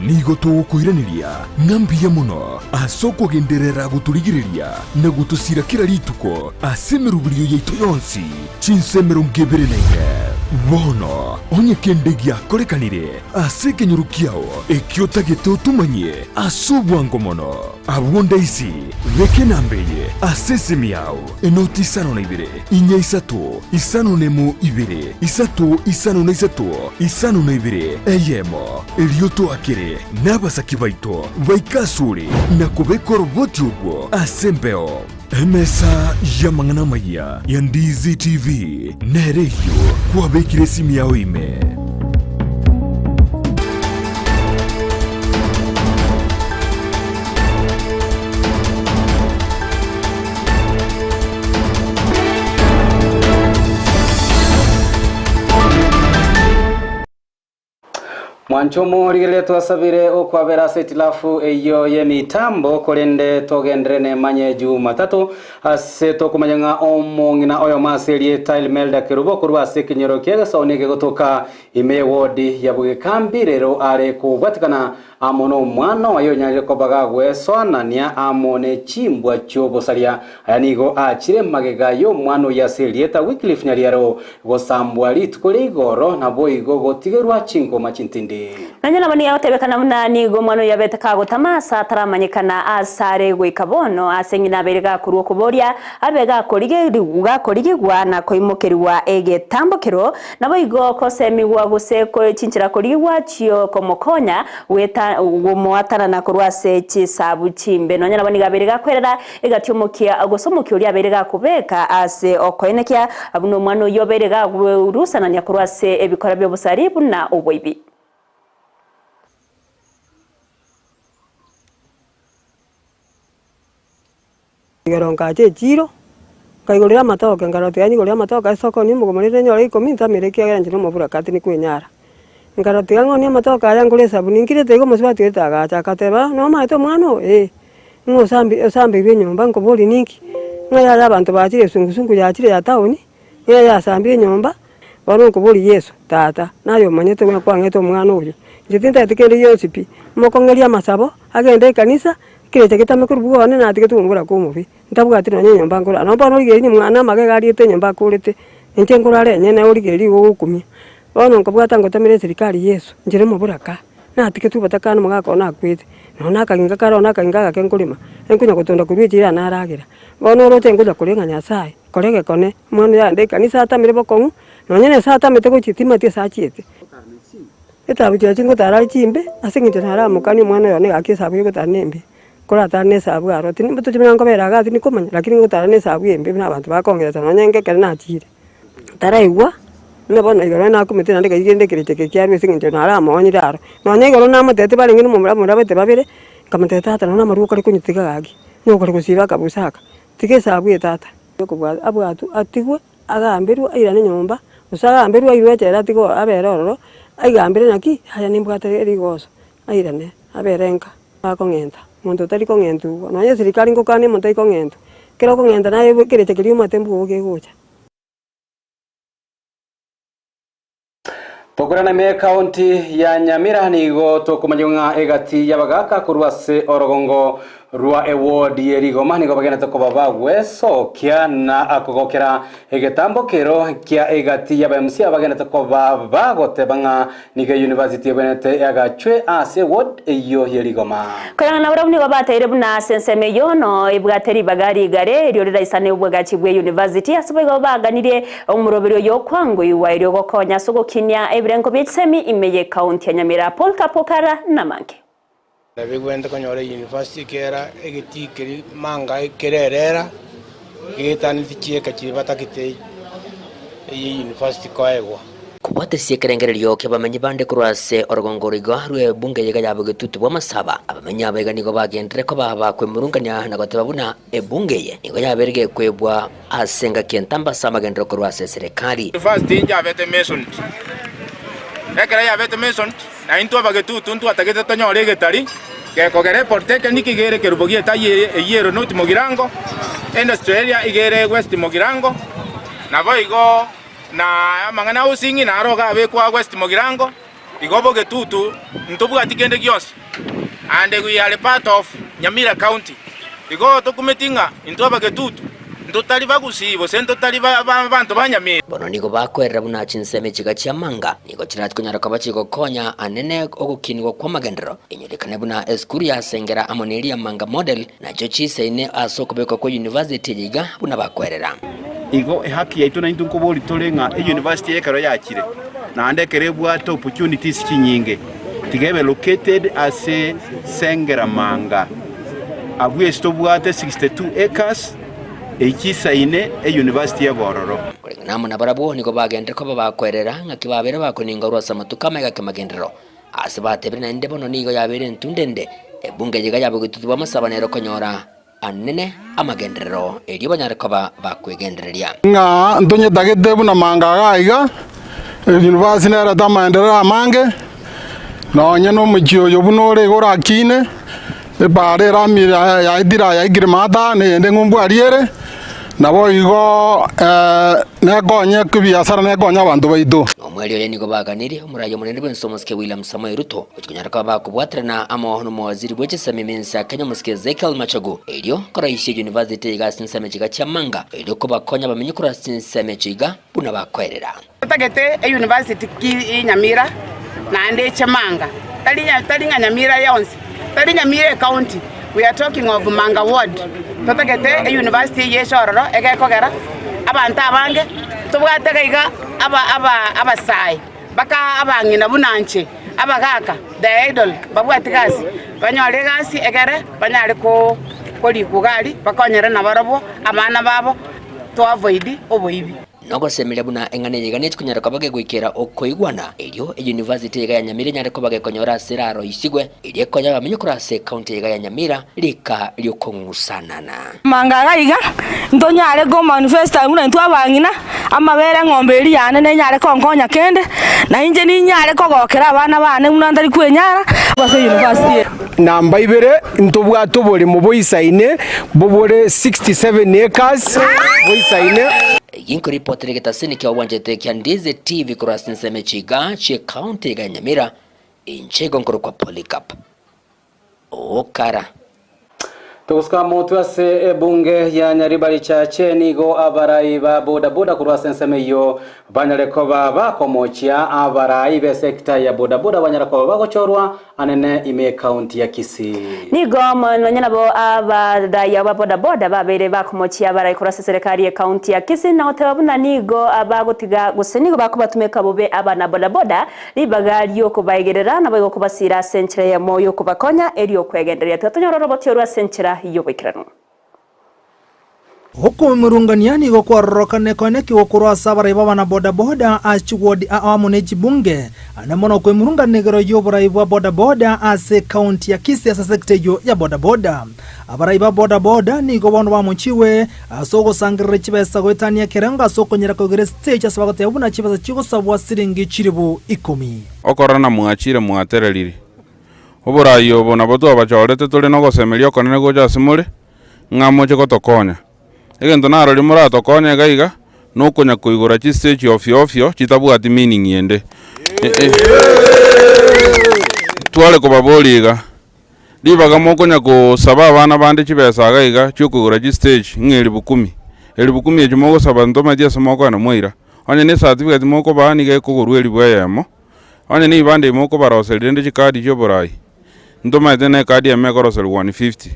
nigo togokoiraneria ng'a mbuya mono ase okogenderera gotorigereria na gotosira kera rituko ase emeroberio yaito yonsi chinsa 24. Bono onye kende giakorekanire ase ekenyoro kiao ekio otagete otomanyie ase obwango mono, abwo ndaisi beka enamba eye ase esimi yao, Enoti isano na ibere, inya isato, isano nemo ibere, isato isano na isato, isano na ibere, eyemo. Erio toakere nabasaki baito baike asore na kobeka oroboti orwo ase embeo. Emesa y'amang'ana amayia ya Ndizi TV nere eyio kwabekire esimi yao ime. Mwanchomo rigereria twasabire okwabera ase etilafu eyio y'emitambo korende togenderere nemanye Jumatatu ase tokomanya ng'a omong'ina oyomo ase erieta Imelda Kerubo korwa ase ekenyoro kia Gesaoni egegotoka ime y'ewodi ya Bogekambi rero are kobwatikana Amo nomwana oye onyarire koba gagwesoanania amo ne chimbwa chi'obosaria. Aya nigo aachire magega y'omwana oyio ase erieta Wycliffe Nyariaro gosambwa rituko ria igoro naboigo gotigerwa chingoma chintindi. Nonya nabo nigo agotebekana buna nigo omwana oyio abete kagotama ase ataramanyekana aase are goika bono, ase ng'ina abeire gakorua okoboria, abe gakorigigwa na koimokerigwa egetambokero, Naboigo gosemigwa gose chinchera korigigwa chi'okomokonya gweta gomoatanana korwa ase chisabu chimbe. Nonya nabo nigo abeire gakwerera egati omokia gose omokia oria abeire gakobeka ase okoenekia buna omwana oyio obeire gakwerusanania korwa ase ebikora bi'obosari buna oboibi. Igoro nkacha echiro, nkaigorera amatoke, nkarora tiga nyigorere amatoke ase sokoni omogoma rende nyore ikomi ntamere ekiagera inche nomoburaka tinikwenyara. Nkarora tiga ng'onie amatoke aya ngore esabuni, nkirete igo omosubati oito agacha agateba nomaete omwana oyo eh, ng'a osambi osambeirwe enyomba nkoborie ninki? Ng'a yaya abanto bachire esungusungu yachire ya town, ng'a yasambire enyomba, bono nkoboria Yeso, tata, naye omanyete buna kwang'ete omwana oyo, inche tintagete kende gionsi pi, mokong'eria amasabo, agende ekanisa, Ekerecha getame korwa bwone natigetwe omoboraka omobe, ntabwati nonya enyomba nkorara. Nabo bono origereria mwane amagega ariete enyomba akorete, inche nkorara enyene origereria igo ogokumia. Bono nkobwata ngotamera eserikari Yeso, inche nomoboraka, natigetwe obotakani omogaka one akwete, nonya na akaginka kare one akaginka agake nkorema, nkonya gotonda korwa echira naragera. Bono oroche nkonya koria ng'a Nyasaye, kora egekone, omwana oyo aende ekanisa atamere bokong'u, nonya na ase atamete gochia timanyeti ase achiete. Etabu chiaye ngotara are chimbe, ase eng'encho naramokanie omwana oyo one gaki esabu eye ogotara nembe, koratare na esabu aro tindi tochi buna nkobera igaa tindi komanya, lakini ngotara na esabu embe buna abanto bakongeresa nonye inke ekero nachire. Taraigwa, buna bono igoro nakumete naende keri kende ekerecha eke kiarwa ase eng'encho naramoonyire aro. Nonye igoro namotebeti barenge na omomura morabete babere, nkamotebia tata nonya amarwa okare konywa tiga gaki, nigo okare gosiba akabusa aka, tiga esabu eye tata. Okobua abwatwe atigwe. Agamberwe airane nyomba, gose agamberwe airwe echela atige abere ororo, aigambere naki, yaya nimbwate rigoso, airane abere nka, bakong'enta, monto otari kong'entwa igo, nonye eserikari ngokania omonto tari kong'entwa, ekero okong'enta naye ekerecha keria omanyete mbuya kegocha. Tokorana ime ekaunti ya Nyamira nigo tokomanya ng'a egati y'abagaka korwa ase orogongo rwa eward ye Rigoma nigo bagenete koba bagwesokia na kogokera egetambo kero kia egati y'aba MCA bagenete koba bagoteba ng'a nigo eyunivasiti ebwenerete eagachwe ase eward eyio ye Rigoma. Koreng'ana nabarabwo nigo bateire buna ase ensemo eyio no ebwate ribaga rigare erio riraisane obwagachi bwe university ase boigo baganirie Omoroberi oyo okwangoigwa erio gokonya ase ogokinia ebirengo bie chisemi ime ye county ya Nyamira Paul Kapokara namange. Nabigwente konyora eyunivasiti kera egetii keria manga kererera geetaneti chieka chiria batagete eyunivasiti koegwa. Kobwatesia ekerengererio ki'abamenyi bande korwa ase orogongo oroigo rw'ebunge eyega ya bogetutu bw'amasaba, abamenyi abaiga nigo bagenderere koba bakwemurungania na goteba buna ebunge eye nigo yabeire gekwebwa Ase engaki entambe ase amagenderero korwa ase eserekari. First njabete masoned. Ekero yabete masoned, na intwe abagetutu ntwatagete tonyore egetari gekogera epolytechnic iga ere ekerubo gi'etai eye eyio ere North Mugirango, industry area iga ere West Mugirango, naboigo. Na amang'ana a housing naro iga abekwa West Mogirango, igo bogetutu ntobwati kende gionsi and we are part of Nyamira County. Igo tokumeti ng'a intwe abagetutu ntotari bagusii gose ntotari abanto ba Nyamira. Bono nigo bakoerera buna chinsemo echiga chi'amanga nigo chirachie konyara koba chigokonya anene ogokinigwa kw'amagenderero, enyorekane buna esukuru ya Sengera amo neria Manga Model nachio chiisaine ase okobekwa kwa university eye iga buna bakoerera. Igo ehaki yaito naintwe nkobori tore ng'a euniversity eye ekero yachire, naende ekero ebwate opportunities chinyinge, tiga ebe located ase Sengera Manga. Abwo ase tobwate 62 acres, eyio chisaine euniversity ebe ororo. Koreng'ana amo nabarabwo nigo bagenderire koba bakoerera ng'aki babeire bakoningorwa ase amatuko amaiga kemagenderero. Ase batebire naende bono nigo yabeire entunda ende, ebunge eye iga yabogetutu bw'amasabo nere okonyora anene amagenderero, erio banyare koba bakwegendereria. Ng'a ntonyetagete buna manga iga iga, university nerete amaenderero amange, nonye na omochie oyo buna ore iga orakine, epaara eramire yaetire aya yaikire maata, na eyende ng'umbu aria ere, nabo igo nekonye ebiasara nekonye abanto baito. Omweri oye nigo baganirie omoraia omonene bw'ense omosike William Samoei Ruto gochia konyara koba bakobwaterana amo nomowaziri bwe chisemi m'ense ya Kenya omosike Ezekiel Machogu erio koroisia university iga ase chinsemo echi iga chi'amanga erio kobakonya abamenyi korwa ase chinsemo echi iga buna bakoerera. Totagete euniversity ki Nyamira naende eche Manga tari tari ng'a Nyamira yonsi tari Nyamira ecounty we are talking of Manga ward totagete euniversity eyio eche ororo egekogera abanto abange tobwate iga iga aba aba abasae mpaka abang'ina buna inche abagaka the idle babwati gasi banyore egasi egere banyare ko korikwa iga aria bakonyere nabarobwo abana babo to avoid oboibi. Nogosemeria buna eng'ana eye iga nechi konyara koba gegoikera okoigwana, erio eyunivasiti eye iga ya Nyamira enyare koba gekonyora ase eraroisigwe, erio ekonye abamenyi korwa ase ekaunti eye iga ya Nyamira rika ri'okong'usanana. Amanga iga iga, ntonyare komanifesta buna intwe abang'ina, amabere eng'ombe eria yane nenyare konkonya kende, na inche ninyare kogokera abana bane buna ntari kwenyara ase university eye. Namba ibere, ntobwate oboremo boisaine bobore 67 acres boisaine. Eyio nkoripotera egetasini kia obwanchete kia Ndizi TV korwa ase ensemo echiga chie county iga ya Nyamira, inche igo nkorokwa Polycarp Okara. Togosuka motwe ase ebunge ya Nyaribari Chache nigo abarai ba boda boda korwa ase ensemo eyio banyare koba bakomochia abarai b'esekta ya boda boda banyare koba bagochorwa anene ime ekaunti ya Kisii. Nigo nonya nabo abarai aba boda boda babeire bakomochia abarai korwa ase eserekari y'ekaunti ya Kisii na goteba buna nigo bagotiga gose nigo bakobatumeka bobe abana boda boda Ribaga ri'okobaegerera naboigo kobasiira ase enchera eyemo y'okobakonya erio okwegendereria. Tiga tonyore oroboti orwo ase enchera y'oboikeranu. Okomurungania nigo kwarorokane koenekigwa korwa ase abarai b'abana bodaboda ase chiwodi ao amo ne chibunge, ande mono okwemurungania igoro y'oborai bwa bodaboda ase ekaunti ya Kisii ase sector eyio ya bodaboda. Abarai ba bodaboda nigo bono bamochigwe Ase ogosangerera chibesa goetania ekerengo ase okonyara koigora esiteji ase bagoteba buna chibesa chigosabwa siringi chilifu ikomi. Okorora namwachire mwatererire. Oborai obo nabo twabachorete tore nogosemeria okonene gocha ase more, ng'a moche gotokonya. Egento narorio moratokonye iga iga, nokonya koigora chistage ofio ofio chitabwati meaning ende. Tware kobaboria iga, Ribaga mokonya kosaba abana bande chibesa iga iga chi'okoigora chistage ng'a elifu kumi. Elifu kumi echio mogosaba ntomanyeti ase mokoenda mwaira. Onye ne ecertificate mokobaa nigo ekogorwa elifu eyemo, onye ne ebibande ebi mokobaroseria rende chikadi chi'oborai, ntomanyete na ekadi eyemo ekoroserigwa 150,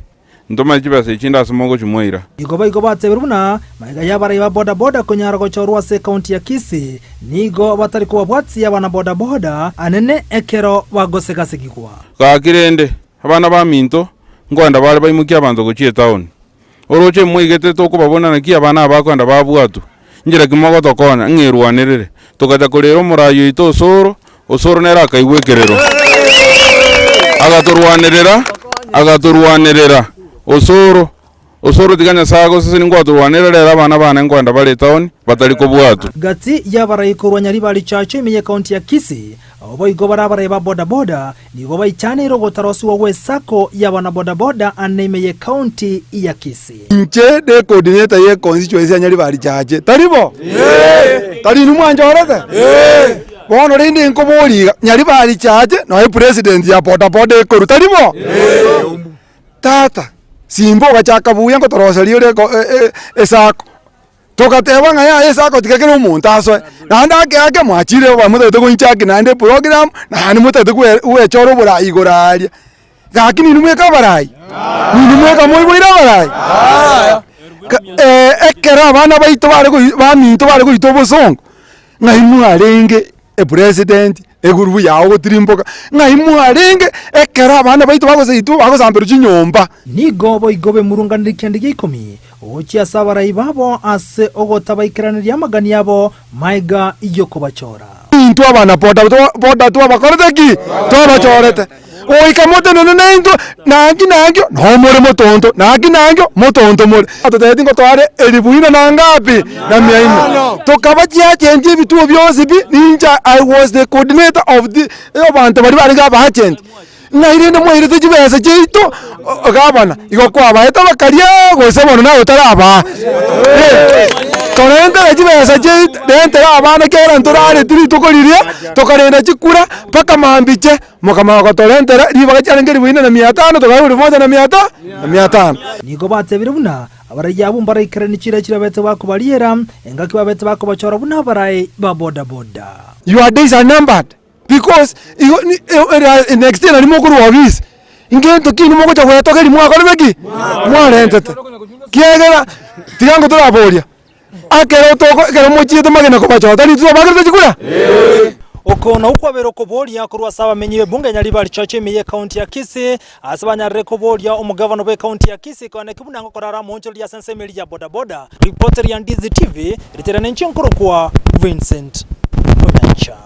ntomanyeti chibesa echi chinde ase mogochia mwaira. Nigo boigo batebirie buna magega y'abarai ba bodaboda konyara gochorwa ase ekaunti ya Kisii, nigo batari kobabwatia abana bodaboda anene ekero bagosegasegigwa. Gaki rende, abana baminto, nkoenda bare baimokie abanto gochia etaoni. Oroche moigete tokobabuna naki abana aba bakoenda babwatwa. Inchera ki mogotokonya ng'a erwanerere? Togacha korera omoraai oito Osoro, Osoro nere akaigwa ekerero. Agatorwanerera, agatorwanerera, Osoro, Osoro tiga Nyasae agosesenie ngwatorwanerera rero abana bane nkoenda bare etaoni batari kobwatwa. Gati y'abarai korwa Nyaribari Church ime y'ekaunti ya Kisii, Boigo bare abarai ba bodaboda nigo baichaneire ogotarosigwa gw'esacco y'abanabodaboda ane ime y'ecounty ya Kisii. Inche ne coordinator ye constituency ya Nyaribari Chache, tari bo? Tari inwe mwanchorete? Bono rende nkoboria iga, Nyaribari Chache noe president ya bodaboda ekorwa, tari bo? Tata, simba ogachaka buya ngotoroseria ore esacco. Togateba ng'a yaya ase agotiga kera omonto asoe, naende ake ake mwachire obo motagete goinchaki naende eprogram, naende motagete gwe gwechora oborai igoro aria. Gaki ninwe mweka abarai? Ninwe mweka moiboire abarai? Ka ekero abana baito bare goi baminto bare goita obosongo, ng'ai mwarenge epresident, egurubu yago gotirimboka, ng'ai mwarenge ekero abana baito bagosaitwa bagosamberwa chinyomba. Nigo boigo bemurunganirie kende gia ikomi gochia ase abarai babo ase ogotabaikeraneria amagani abo magega y'okobachora. Intwe abana boda boda twabakorete ki? Twabachorete. Goika motenene naintwe, naki nankio noo more motonto, naki nankio motonto more. Atotebetie ngotoare elifu ine na ngapi? Na mia ine. Tokaba chiagenti ebituo bionsi pi, ninche I was the coordinator of the abanto baria barenge abaagenti. Ng'ai rende mwairete chibesa chiaito gavana, igo kwabaete bakaria gose bono naye otarabaa. Torentere chibesa chiaito, rentera abana ekiagera ntorareti rituko riria, tokarenda chikura mpaka mambiche, mokamanya gotorentera ribaga chiarenge elifu ine na mia tano tokaegwa elfu moja na mia ta na mia tano. Nigo batebire buna abarai abwo mbaraikeranie chiira chiria babete bakobariera, engaki babete bakobachora buna abarai ba bodaboda. Your days are numbered. Because igo ni e next year nari mokorwa ofisi, ngento ki inwe mogocha gwetogeria mwakorire ki? Mwarentete. Kiagera tiga ngotoraboria, ekero toko ekero mochiete magena kobachora tari intwe twabakerete chikura? Oko nao kwabeire okoboria korwa ase abamenyi b'ebunge ya Nyaribari Church ime y'ecounty ya Kisii ase banyarire koboria omogavana bw'ecounty ya Kisii koeneki buna ngokorara amoonchoreria ase ensemo eria ya bodaboda. Ripoti ria Ndizi TV ritere nenchia nkorokwa Vincent Onyancha.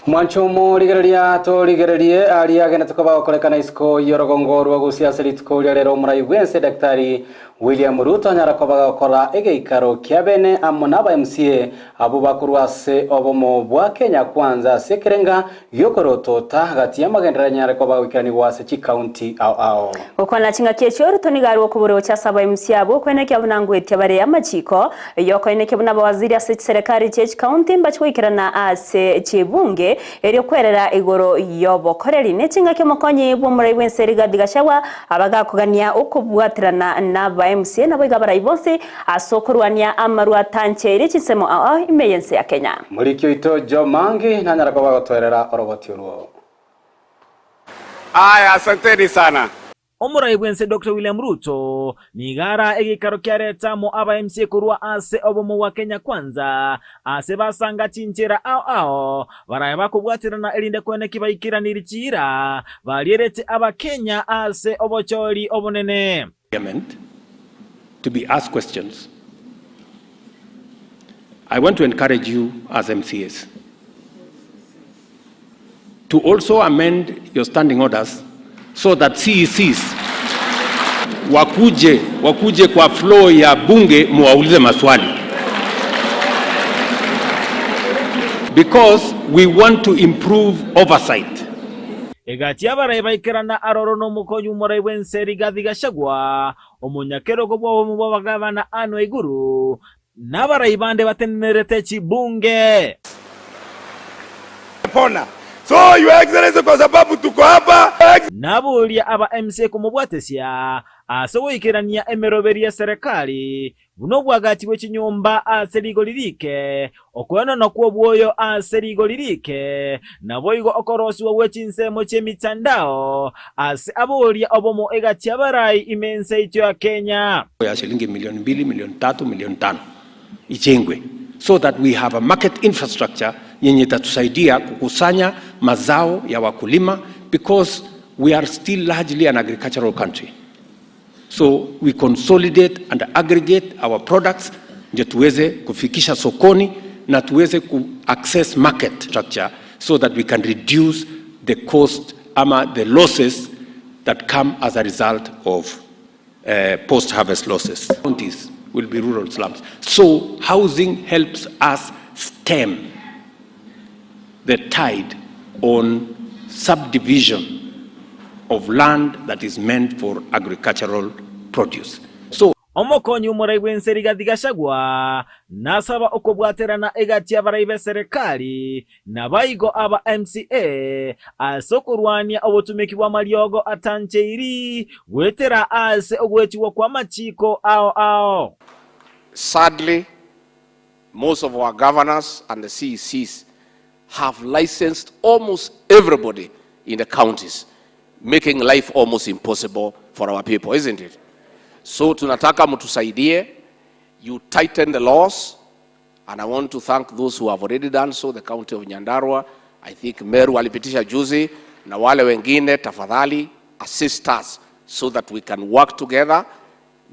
Mwanche omorigereria torigererie aria agenete koba gokorekana isiko y'orogongo rwa Gusii ase rituko ria rero omorai bw'ense Daktari William Ruto anyara koba gakora egeikaro kia bene amo na aba MCA abwo bakorwa ase obomo bwa Kenya Kwanza ase ekerenga gi'okorotota gati y'amagenderero anyare koba goikeranigwa ase chikaunti ao ao. Gokwana chingaki echio Ruto nigo arwe okoborocha ase aba MCA abwo okoenekia buna ngoetia bare amachiko Yokoenekia buna abawaziri ase chiserekari chie chikaunti mbache goikerana ase chibunge erio kwerera igoro y'obokoreri. Ne chingaki omokonyi bw'omorai bw'ense Rigathi Gachagua abagakogania okobwaterana n'aba MCA naboigo abarai bonsi ase okorwania amarwa atancheiri chinsemo ao ao ime y'ense ya Kenya. Moriki oito Joe Mangi nanyare koba agotoerera oroboti orwo. Aya, asanteni sana. Omorai bw'ense Doctor William Ruto nigo ara egeikaro kiareta amo aba MCA korwa ase obomo bwa Kenya Kwanza ase basanga chinchera ao ao barabe bakobwaterana erinde koeneki baikeraniri chiira barierete abakenya ase obochori obonene. Parliament to be asked questions. I want to encourage you as MCAs to also amend your standing orders so that CECs wakuje, wakuje kwa floor ya bunge muwaulize maswali because we want to improve oversight. Egati y'abarai baikerana aroro nomokonyi bw'omorai bw'ense Rigathi Gachagua, omonyakerogo bw'obomo bw'abagabana Anne Waiguru, Nabarai bande batenenerete chibunge. Pona. So your excellency kwa sababu tuko hapa. Naboria aba MCA komobwatesia ase goikerania emeroberi y'eserekari, buna obwagachi bwe chinyomba ase rigori rike, okoenanwa kw'obwoyo ase rigori rike, naboigo okorosigwa gwe chinsemo chi'emitandao ase aboria obomo egati y'abarai ime ense yaito ya Kenya. Ya shilingi milioni mbili, milioni tatu, milioni tano ijengwe so that we have a market infrastructure yenye itatusaidia kukusanya mazao ya wakulima because we are still largely an agricultural country. So we consolidate and aggregate our products ndio tuweze kufikisha sokoni na tuweze ku access market structure so that we can reduce the cost ama the losses that come as a result of post harvest losses. Counties will be rural slums. So housing helps us stem. the tide on subdivision of land that is meant for agricultural produce. So. Omokonyi omorai bw'ense Rigathi Gachagua nasaba okobwaterana egati y'abarai b'eserekari Naboigo aba MCA ase okorwania obotumeki bw'amariogo atancheiri goetera ase ogoetigwa kw'amachiiko ao ao. Sadly, most of our governors and the CECs have licensed almost everybody in the counties, making life almost impossible for our people, isn't it? So tunataka mtusaidie, you tighten the laws, And I want to thank those who have already done so, the county of Nyandarua, I think Meru walipitisha juzi, na wale wengine tafadhali assist us so that we can work together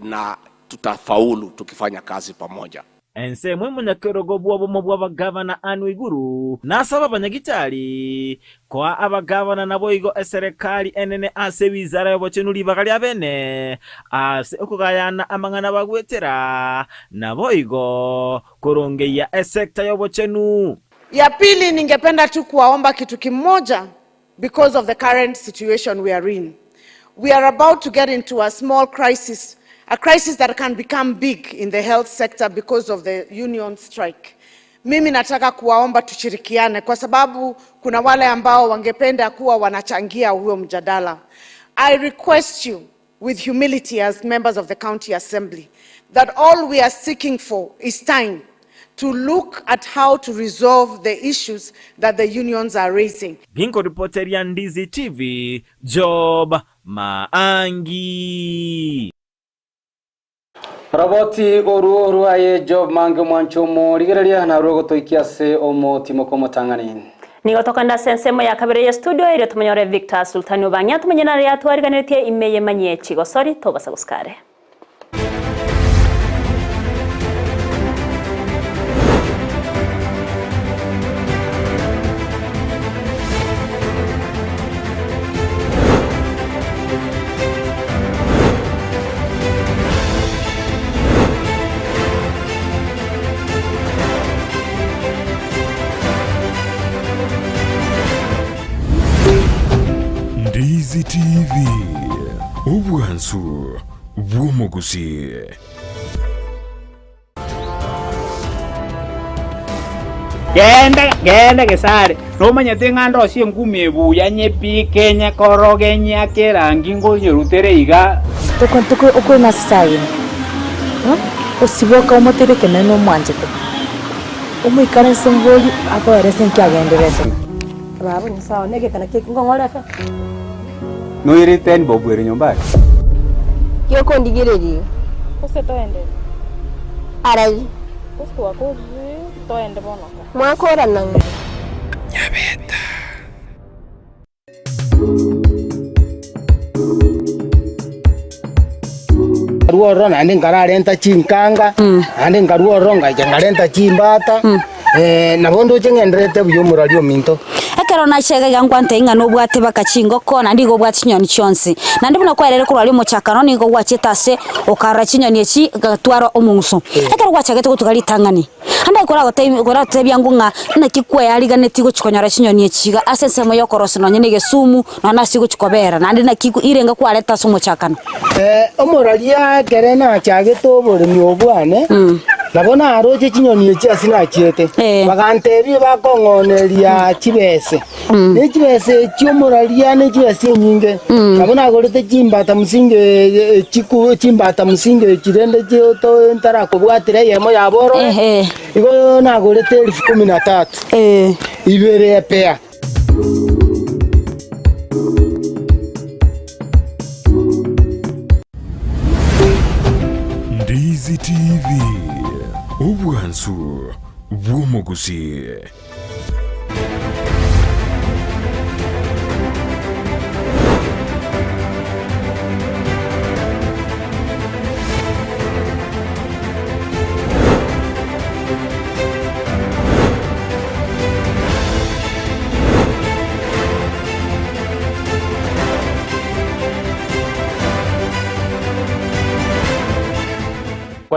na tutafaulu tukifanya kazi pamoja. Ensemo y'omonyakerogo bw'obomo bw'abagavana Anne Waiguru nasaba abanyagitari koa abagavana naboigo eserekari enene ase ewizara y'obochenu ribaga ria bene ase okogayana amang'ana bagwetera naboigo korongeyia esecta y'obochenu. Ya pili, ningependa tu kuwaomba kitu kimoja because of the current situation we are in. We are about to get into a small crisis, a crisis that can become big in the health sector because of the union strike. Mimi nataka kuwaomba tushirikiane kwa sababu kuna wale ambao wangependa kuwa wanachangia huo mjadala. I request you with humility as members of the county assembly that all we are seeking for is time to look at how to resolve the issues that the unions are raising. Ginkoripoteria Ndizi TV, Job Maangi. Roboti oruo rwaye Job Mange omwancho omorigereria narwo ogotoikia ase omotimoko omotang'ani. Nigo tokogenda ase ensemo ya kabere ye studio erio tomonyore Victor Sultani Obang'ia tomenye nare yatwariganetie ime y'emanyie chigosori tobasa gosika are. Ndizi TV, obwansu bw'omogusii. Genda, genda gesare, nomanyete ng'a ndosie engumi ebuya nyepike, nyekoroge, nyeake erangi nkonyerutere iga. Okwema ase Sayoni, osiboka omotere ekeene nomwanchete, omoikaranse ngori akoerese nki agenderete. Baba Nyasae one, egekana ki eki nkong'ora efe? Noirete bob ere nyomba ake? Giokondigereria iga. Gose toende? Arai. Gose twakorire toende bono ka? Mwakorana ng'a. Nyabeta. Nkarua ororo naende nkararenta chinkanga, naende nkarua ororo ngacha nkarenta chimbata, nabo ndoche ng'endererete buya omorwari ominto. Ekero nacha iga iga nkwantebia ng'a nobwate baka chingoko naende igo obwate chinyoni chionsi. Naende buna kwarere korwa aria omochakano nigo gwachete ase okarora chinyoni echi ogatwara omong'uso. Ekero gwachagete gotuga ritang'ani, ande koragotebi koratotebia ng'o ng'a naki kweyariganetie gochia konyora chinyoni echi iga ase ensemo ya okorosia nonye na egesumu nonye na ase gochia kobera naende naki irenge kwareta ase omochakano. Omoraria ekere nachagete oboremi obo bwane, nabo naroche chinyoni echi ase nachiete, bagantebia bakong'oneria chibese. Ne chibese echi omoraria ne chibese enyinge, nabo nagorete chimbata msinge chiku chimbata msinge echi rende chioto ntarakobwatera eyemo yabo orore, igo nagorete elfu kumi na tatu, ibere epea. Ndizi TV, obwansu bw'omogusii.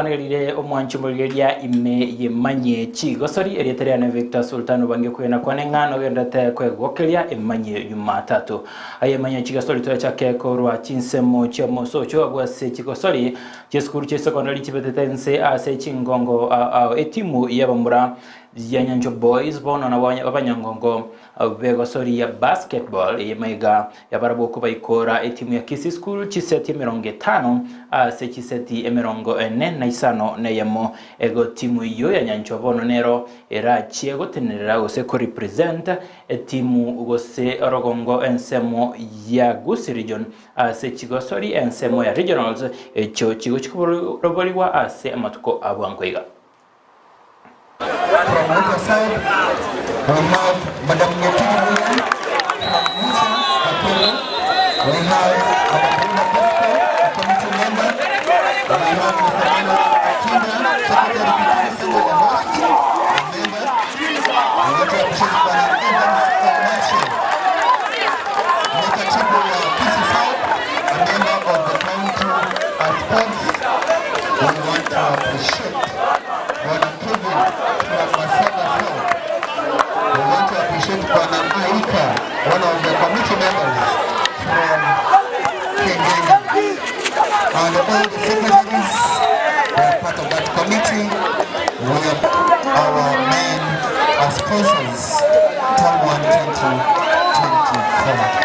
Nakwanagerire omwanchi omorigereria ime yemanyie chigosori erieta riane Victor Sultan obange kwegena kwane ng'a nogenderete kwegokeria emanyie Jumatatu. Aye emanyie chigosori torachake korwa chinsemo chi'omosocho abwo ase chigosori chiesukuru chi'esekondari chibetete nse ase chingongo ao etimu y'abamura ya Nyanchwa Boys bono nabo abanyangongo begosori ya basketball eye maiga Yabarabwo kobaikora etimu ya Kisii School chiseti emerongo etano ase chiseti emerongo ene na isano na eyemo. Ego timu eyio ya Nyanchwa bono nero erachie gotenerera gose ko represent etimu gose orogongo ensemo ya Gusii Region ase chigosori ensemo ya Regionals echio chigochi koboroborigwa ase amatuko a bwango iga. From Waterside, we have Madam Ngetini William from Musa, Nakuru. We have Madam Brenda Bosco, a committee member. We have Mr. Manuel Akinda, Secretary Kitui Central and West, a member. We want to appreciate Bwana Evans Omashe, Mekatibu wa Kisii South, a member of the county sports. We want to appreciate Bwana Kevin from Masaga South. We want to appreciate Bwana Aika, one of the committee members from Kengeni. And all the secretaries who are part of that committee with our main sponsors, Term 1 2024.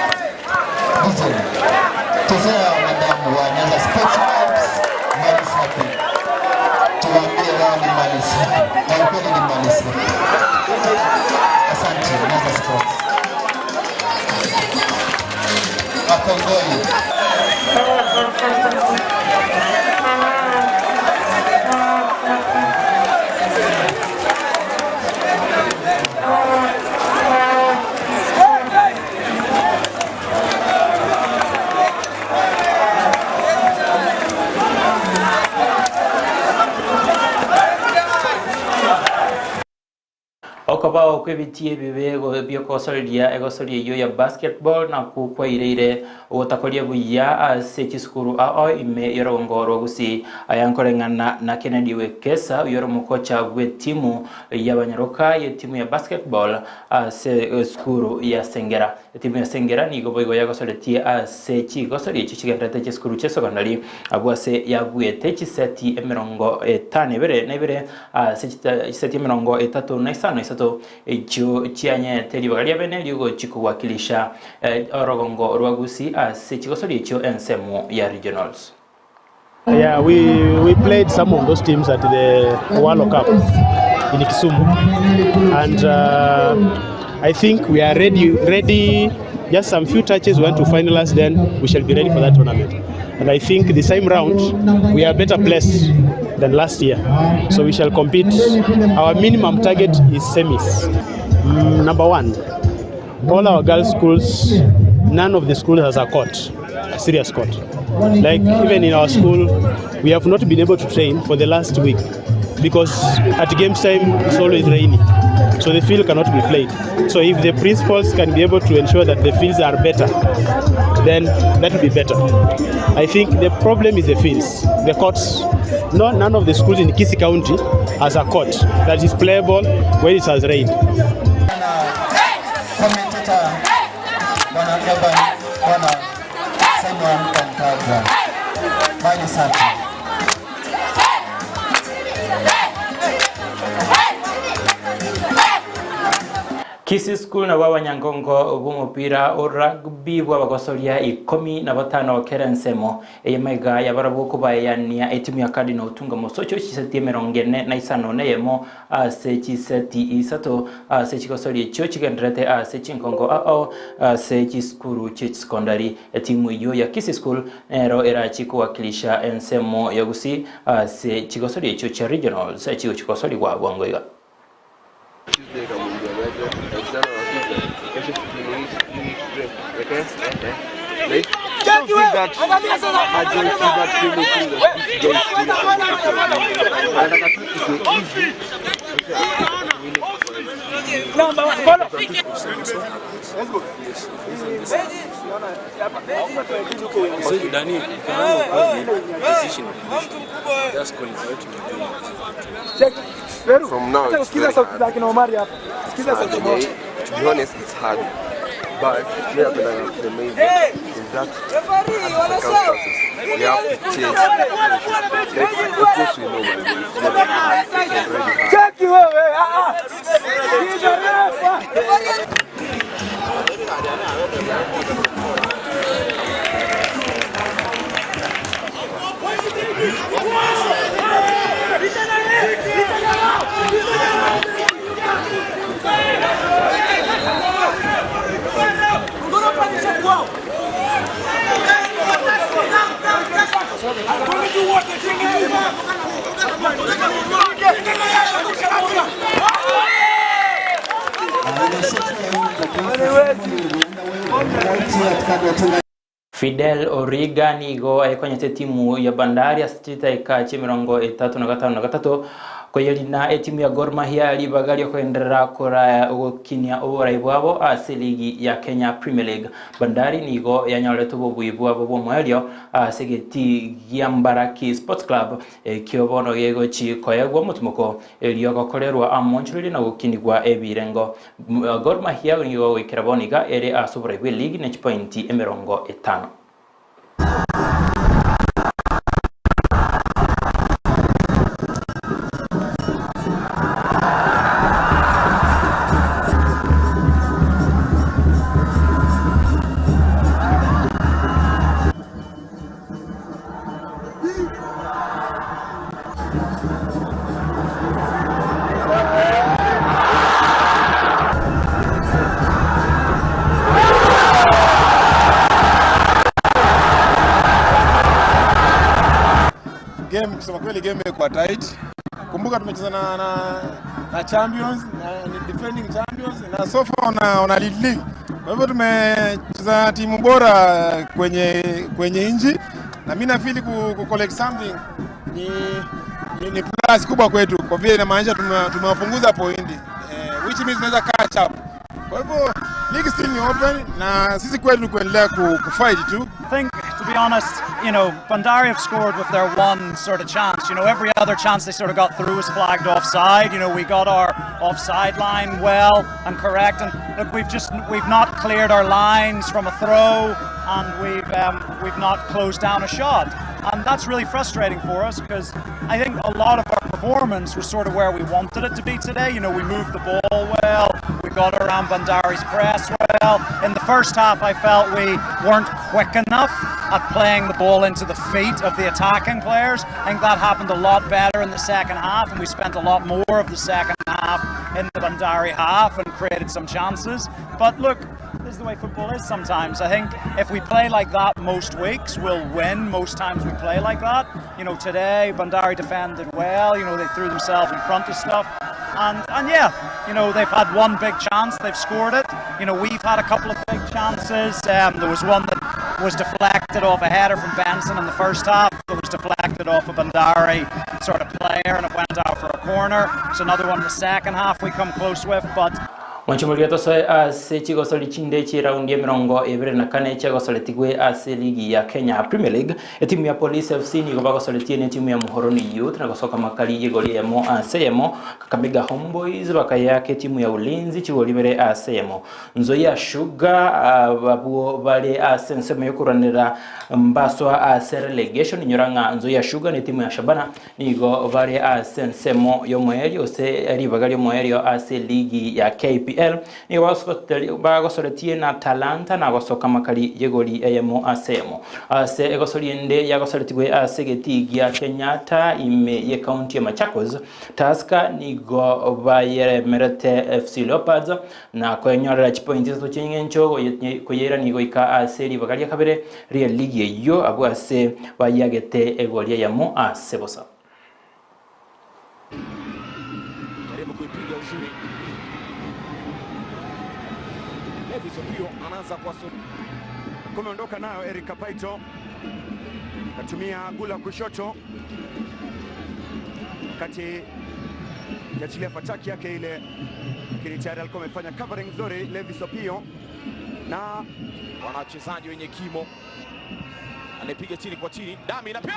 DJ, chezea madamu wa Nyanza Sports Vibes, mali safi. Tuwaambie wao ni mali safi. Na ukweli ni mali safi. Asante Nyanza Sports. Akongoi. Okobao kw'ebitii ebibe bi'okogosoreria egosoria eyio ya basketball nakwo kwaireire ogotakoria buya ase chisukuru ao ime y'orogongo rwa Gusii. Aya nkoreng'ana na Kennedy Wekesa oyio ore omokocha bw'etimu y'abanyaroka y'etimu ya basketball ase esukuru ya Sengera. Etimu ya Sengera nigo boigo yagosoretie ase chigosoria echio chigendererete chisukuru chia secondary abwo ase yabuete chiseti emerongo etano ebere na ibere ase chiseti emerongo etato na isano na isato echio chianyete ribaga ria bene riogochia kowakilisha orogongo rwa Gusii ase chigosoria echio ensemo ya regionals. Yeah, we played some of those teams at the Owalo Cup in Kisumu, and I think we are ready, ready. Just some few touches we want to finalize, then we shall be ready for that tournament. And I think the same round we are better placed than last year, so we shall compete. Our minimum target is semis. Number one, all our girls' schools, none of the schools has a court, a serious court. Like even in our school, we have not been able to train for the last week because at game time it's always rainy, so the field cannot be played. So if the principals can be able to ensure that the fields are better, then that will be better. I think the problem is the fields, the courts. No, none of the schools in Kisii County has a court that is playable when it has rained. Commentator Bwana Evan, Bwana Simon Kantaza. Mali safi. Kisii School nabo abanyangongo b'omopira o rugby bw'abagosoria ikomi na batano kera ensemo eye maiga yabarabwo kobayania etimu ya Cardinal Otunga Mosocho chiseti emerongo ene na isano na eyemo ase chiseti isato ase chigosoria echio chigenderete ase chinkongo ao ase chisukuru chia chisecondary. Etimu eyio ya Kisii School nero erachi kowakilisha ensemo ya Gusii ase chigosoria echio chia regionals chigo chikosorigwa bwango iga. From now, it's very hard. To be honest, it's hard. But me napenda kusema hivi, in that hard circumstances, we have to change. Like, of course we know man, it's not like it's already hard. Cheki wewe. Ah ah. Refa. Fidel Origa nigo ekonyete timu ya Bandari ase chitaika chimirongo etatu na gatano na gatato koyerina etimu ya Gor Mahia ribaga riokoenderera kora ogokinia oborai bwabo ase ligi ya Kenya Premier League. Bandari nigo yanyorete obobui bwabo bw'omoerio ase geti gia Mbaraki Sports Club ekio bono gegochi koegwa omotumoko erio gokorerwa amonchoreri na gokinigwa ebirengo. Gor Mahia nigo goikera bono iga ere ase oborai bwe ligi ne chipointi emirongo etano. Game kusema kweli, game imekuwa tight. Kumbuka tumecheza na, na, na champions na ni defending champions na so far wana, wana lead league. Kwa hivyo tumecheza timu bora kwenye kwenye nchi na mimi nafeel ku, ku collect something ni, ni, ni plus kubwa kwetu kwa vile inamaanisha tumewapunguza pointi eh, which means tunaweza catch up. Kwa hivyo league still ni open na sisi kwetu ni kuendelea ku, kufight tu. I think, to be honest, you know, Bandari have scored with their one sort of chance. You know, every other chance they sort of got through was flagged offside. You know, we got our offside line well and correct. And look, we've just we've not cleared our lines from a throw, and we've we've not closed down a shot. And that's really frustrating for us because I think a lot of our performance was sort of where we wanted it to be today. You know, we moved the ball well, we got around Bandari's press well. In the first half, I felt we weren't quick enough at playing the ball into the feet of the attacking players. I think that happened a lot better in the second half, and we spent a lot more of the second half in the Bandari half and created some chances. But look, this is the way football is sometimes. I think if we play like that most weeks, we'll win most times we play like that. You know, today Bandari defended well, you know, they threw themselves in front of stuff. And yeah, you know, they've had one big chance, they've scored it. You know, we've had a couple of big chances. There was one that was deflected off a header from Benson in the first half. That was deflected off a Bandari sort of player and it went out for a corner. There's another one in the second half we come close with, but Mwanchimulio tosoe ase chigosori chinde chiraundi emirongo ebere na kane chiagosoretigwe ase ligi ya Kenya Premier League. Etimu ya Police FC nigo bagosoretie ne timu ya Muhoroni Youth na gosoka makali yegori emo ase emo. Kakamega Homeboys bakayake timu ya Ulinzi chigori bere ase emo. Nzoia Sugar babuo bale ase nsemo yokuranira mbaswa ase relegation nyoranga Nzoia Sugar ne timu ya Shabana nigo bale ase nsemo yomoerio ose ribaga ryomoerio ase ligi ya KPL. Nigo bagosoretie na Talanta na gosoka makali yegori eyemo asemo ase egosori ende yagosoretigwe ase geti gia Kenyatta ime ye county ya Machakos. Tusker nigo bayeremerete FC Leopards na kwenyorera chipointi zito chingencho koyera nigo ika ase ribaga ria kabere ria ligi eyo abwo ase bayagete egori eyemo ase bosa. Jaribu kuipiga uzuri. Davis Opio anaanza kwa kumeondoka nayo Eric Kapaito, katumia gula kushoto, wakati Kiachilia fataki yake ile, lakini tayari alikuwa amefanya covering nzuri Levis Opio na wana wachezaji wenye kimo, anapiga chini kwa chini, Dami na pia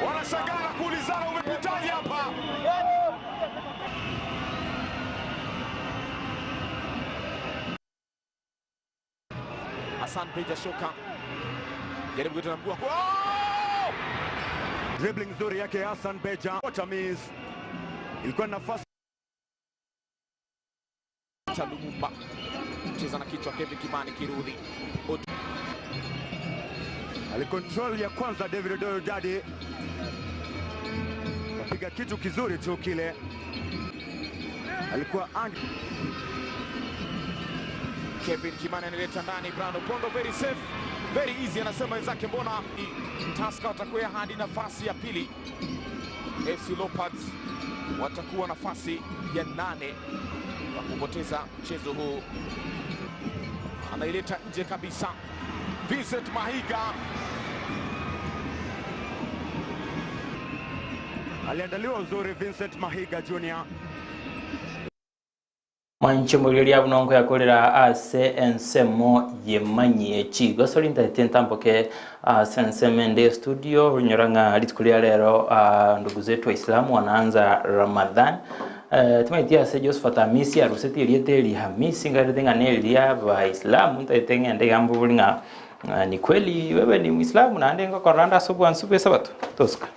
wanashangaa na kuulizana umepitaje hapa. Hassan Peter Shoka jaribu kuita na mguu wa oh! Dribbling nzuri yake Hassan Beja. What a miss. Ilikuwa ni nafasi Lumumba cheza na kichwa Kevin Kimani Kirudhi alicontrol ya kwanza David Odoyo Dadi kapiga kitu kizuri tu kile, alikuwa ang Kevin Kimani analeta ndani, Brando Pondo very safe, very easy, anasema wenzake, mbona Tusker watakuwa hadi nafasi ya pili. FC Leopards watakuwa nafasi ya nane kwa kupoteza mchezo huu. Anaileta nje kabisa Vincent Mahiga aliandaliwa uzuri Vincent Mahiga Jr. Mwanche muriria bunongo yakorera ase ensemo yemanyie chigosori ntaete ntamboke ase ensemo ende studio runyora ng'a rituko ria rero ndugu zetu waislamu wanaanza Ramadhan. Timaiti ase Josephat Hamisi aruseti eriete eri Hamisi ngarete ng'a neria baislamu ntaete ng'ende gambo bori ng'a ni kweli wewe ni muislamu naende ngokorora ande ase obwansu bwa esabato tosuka.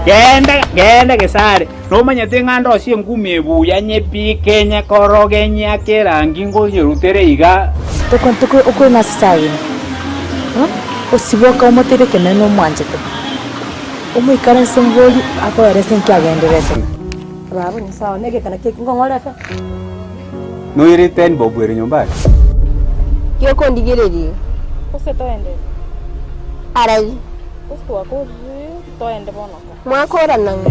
Genda genda gesare nomanyete ng'a ndosie engumi ebuya nyepike nyekoroge nyiake erangi ngonyerutere iga. Okore nase sagini, osiboka omotere ekeene nomwanchete, omoikaranse mbori akoerese nki agenderete. Baba nyasae one egekana keki nkong'ore efe. Noirete bob ere nyomba ase. Giokondigereria. Gose toende. Arai. Gose twakorire toende bono. Mwakorana ng'a.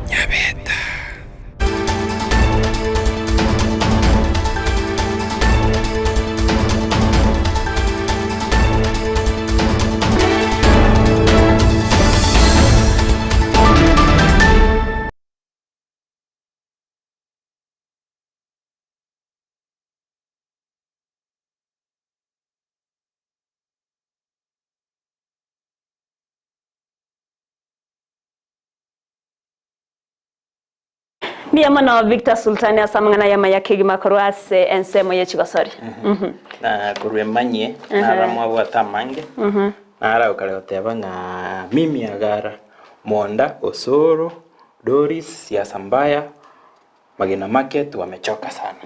Nyabeta. Mbuya mono Victor Sultani ase amang'ana y'amaya kegima korwa ase ensemo ye chigosori. Mhm. Na korwa emanyie Mhm. nara mwabwate amange Mhm. nara okare goteba ng'a mimi agara Monda Osoro Doris siasa mbaya Magena market wamechoka sana.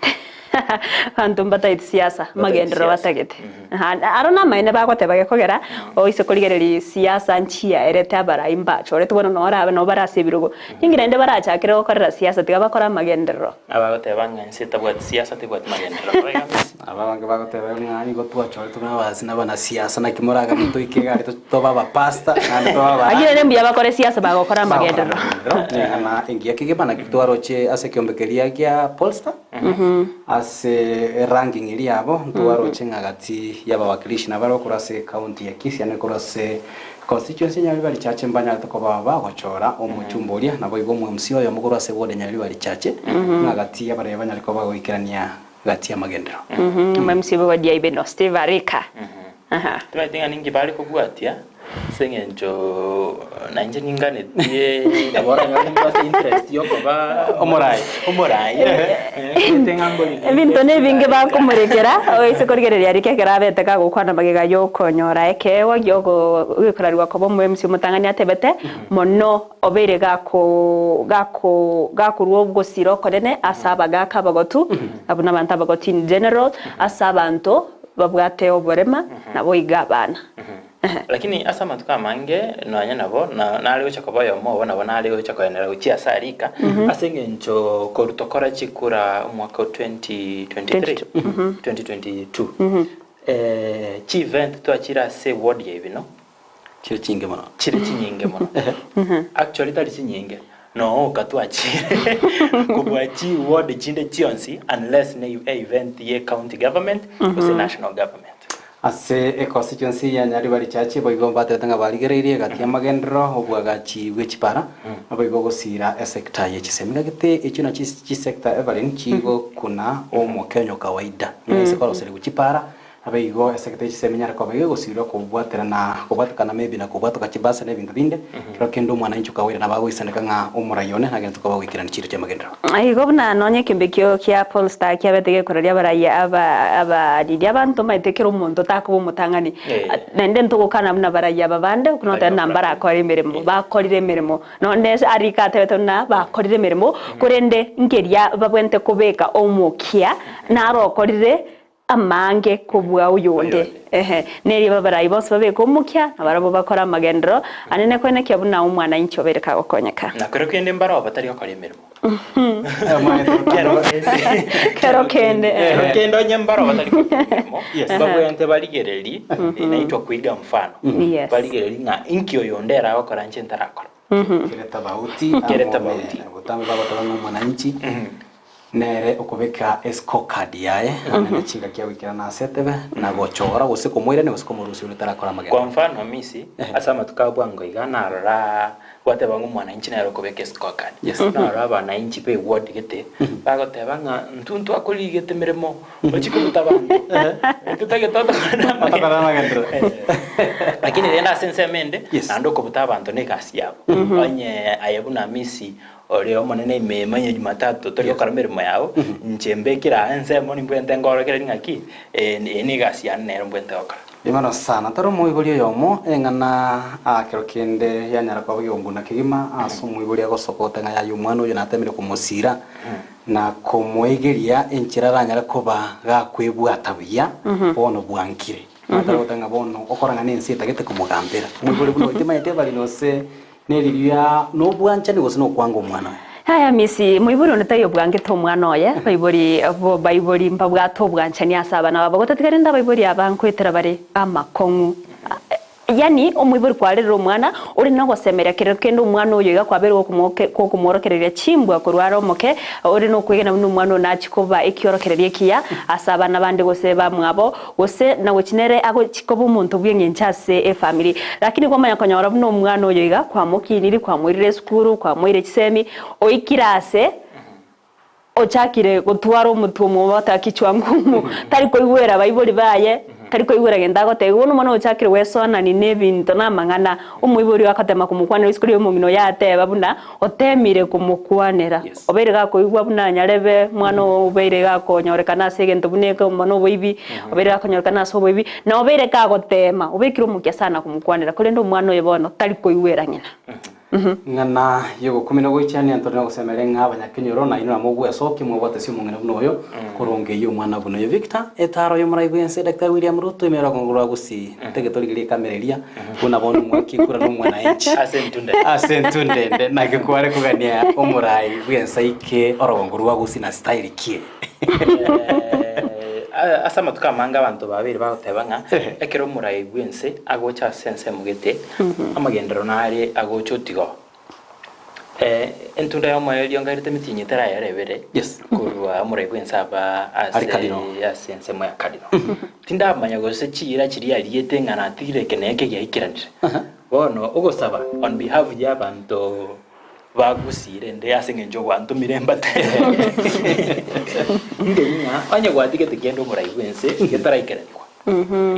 Abanto mbataeti siasa, magenderero siasa. batagete. Aha, aro namaene bagoteba gekogera, oise korigereria siasa nchiaerete abarai mbachoretwe bono noo orabe noo bare ase ebirogo. Ninki naende barachakere gokorera siasa tiga bakore amagenderero. Abagoteba ng'a ense etabwati siasa tebwati magenderero. Boigo ase. Aba abange bagoteba ng'a nigo twachoretwe buna abasi na abanasiasa naki moraganie toike iga aria tobe abapastor naende tobe Lakini abarandia. ere mbuya bakore siasa bagokora amagenderero. Neng'ana engiya kegima naki twaroche ase ekeombe keria gia Polestar ase eranking eria yabo ntwaroche ng'a gati y'abawakilishi nabare korwa ase ecounty ya Kisii ane korwa ase constituency ya Nyaribari Chache mbanyarete koba bagochora omochumba oria naboigo omo MC oyomo korwa ase ward ya Nyaribari Chache ng'a gati y'abarebe banyare koba bagoikerania gati y'amagenderero. Omo MC bwa ward ya Ibeno Steve Arika. Aha. Timanyeti ng'a ninki bare kobwatia. Ase eng'encho nainche ninganetie nabo oranyore nimbwate interest yokoba Omorai. omorai eh, ng'a mbori Ebinto na ebinge bakomorekera oise korigereria rike ekero abete gagokwana magega yokonyora ekeegwa giogo gekorarigwa koba omo MC omotang'ani atebete mono obeire gako gako gakorwa ogosira okonene ase abagaka abagotu abwo nabanto abagotu in general ase abanto babwate oborema naboigo abana. Lakini ase amatuko amange nonya nabo na nare gocha koba oyomo obo nabo nare gocha koenera gochia ase arika ase eng'encho korwa tokora chikura omwaka o 2023 2022 eh, chievent twachire ase eward ya Ibino Chire chinge mono. chire chinyinge mono actually tari chinyinge nooka twachire kobua chiward chinde chionsi unless ne event ye county government gose national government. Ase econstituency ya Nyaribari Chache boigo mbatebete ng'a barigereirie egati y'amagenderero, obwagachi bwe chipara, naboigo gosiira esector ye chisemi. Gagete echio nachio chisector Evelyn chigokuna omokenyo kawaida ng'a ase koroserigwa chipara, naboigo esector ye chisemi enyare koba egegosirwa kobwaterana kobwatekana maybe na kobwatoka chibasa na ebinto binde, kero kende omwananchi okawaida nabo agoisaneka ng'a omorai one nagende koba goikerania chiira chi'amagenderero. Igo buna nonya ekembekio kia Polestar kiabete gekoraria abarai aba abariri abanto omanyete kera omonto takoba omotang'ani naende ntogokana buna abarai aba bande okwo notebe buna mbarakore emeremo bakorire emeremo nonye arika atebete buna bakorire emeremo korende nkeria babwenerete kobeka omokia naro okorire Amaange kobua oyonde. Ehe, nerio babarai bonsi babeke omokia, na barabwo bakore amagenderero anene koenekia buna omwananchi obeire kagokonyeka. Na kero kende mbaroo batari gokora emeremo. Kero kende, eh. Kero kende onye mbaroo batari gokora emeremo, mbabwenerete barigererie, naintwe koiga mfano, barigererie ng'a inki oyonde ere agokora inche ntarakora. Kere tofauti, Kere amo tofauti. ne botambe bagoteba ng'a omwananchi nere okobeka escorecard yaye ane ne chingaki agoikerana ase etebe na gochora gose komoirania gose komorusia oria otarakora Kwa amagenderero. mfano Hamisi, ase amatuko a bwango iga narora gwateba ng'a omwananchi nere okobeka escorecard. Yes. Narora abananchi ba eward gete bagoteba ng'a intwe ntwakorigete emeremo ochie koruta abanto totagete otokore Otokore amagenderero. Lakini rende ase ensemo ende naende okobuta abanto na egasi yabo. Onye aye buna Hamisi Ore omonene ime manye Jumatatu tori gokora emeremo yao, inche mbekire aa ensemo nimbwente ngorokererie ng'aki eye negasi yane nero mbwente gokora. Rimano sana, tari omoibori oyomo eng'ana aa kero kende yanyara koba egonguna kegima ase omoibori agosokota ng'a yaya omwana oyo natemire komosira na komoegeria enchera aranyare koba gakwebwata buya bono bwankire. Natare goteba ng'a bono okora ng'a nense etagete komogambera. Omoibori buna oyo timanyeti ebari nose Neriria nobwanchani gose nokwanga omwana oye. Yaya Misi, moibori onde taiyo obwangete omwana oye, baibori bo baibori mbabwate obwanchani ase abana babo, gotatiga rende abaibori aba nkoetera bare amakong'u. Yaani omoibori kwarerire omwana ore nogosemeria kero kende omwana oyo iga kwabeire gokomoke gokomworokereria chimbwa korwa are omoke, ore nokwegena buna omwana oyo nachie koba ekiorokererio ekiya ase abana bande gose bamwabo, Gose nagochi nere agochi koba omonto bw'engencho ase efamiri. Lakini kwamanya konyora buna omwana oyo iga kwamokiniri, kwamoirire esukuru, kwamoire chisemi, oikire ase ochakire gotwara omotwe omwoba oteba kichwa ngumu, tari koigwera abaibori baye, tari koigwera gento agoteba. Bono omwana ochakire goesoanani na ebinto na amang'ana, omoibori oyo agatema komokwanera isiko riria omong'ina oye ateba buna Oteemire komokwanera, obeire gakoigwa buna nyarebe, omwana oo obeire gakonyorekana ase egento buna eke omwana oboibi, obeire gakonyorekana ase oboibi, na obeire kagoteema, obekire omokia sana komokwanera, korende omwana oyo bono tari koigwera ng'ina. Ing'ana y'ogokumia na ogoichania ntore nogosemeria ng'a abanyakenyoro nainwe namogwesokia mwabwatesie omong'ina buna oyo korongeyia omwana buna oyo. Victor, etaaro y'omorai bw'ense Daktari William Ruto ime y'orogongo rwa Gusii, ntege torigerie ekamera eria Buna bono omwaki ekura nomwananchi Ase entunda ende. ase entunda ende naki kware kogania omorai bw'ensa ike orogongo rwa gusii na style ki? Eh, ase amatuko amange abanto babeire bagoteba ng'a ekero omorai bw'ense agocha ase ensemo gete, amagenderero nare agocha otiga oo. Entunda y'omoerio nkairete emetienyi etarayera ebere korwa omorai bw'ense aba Ari Cardinal. ase ase ensemo ya Cardinal. Tindamanya gose chiira chiria ariete ng'a natigire eke na eke giaikeranire. Bono ogosaba on behalf y'abanto bagusire ende ase eng'encho gwantomire mbatebie ng'a onye gwatigete kende omorai bw'ense getaraikeranigwa,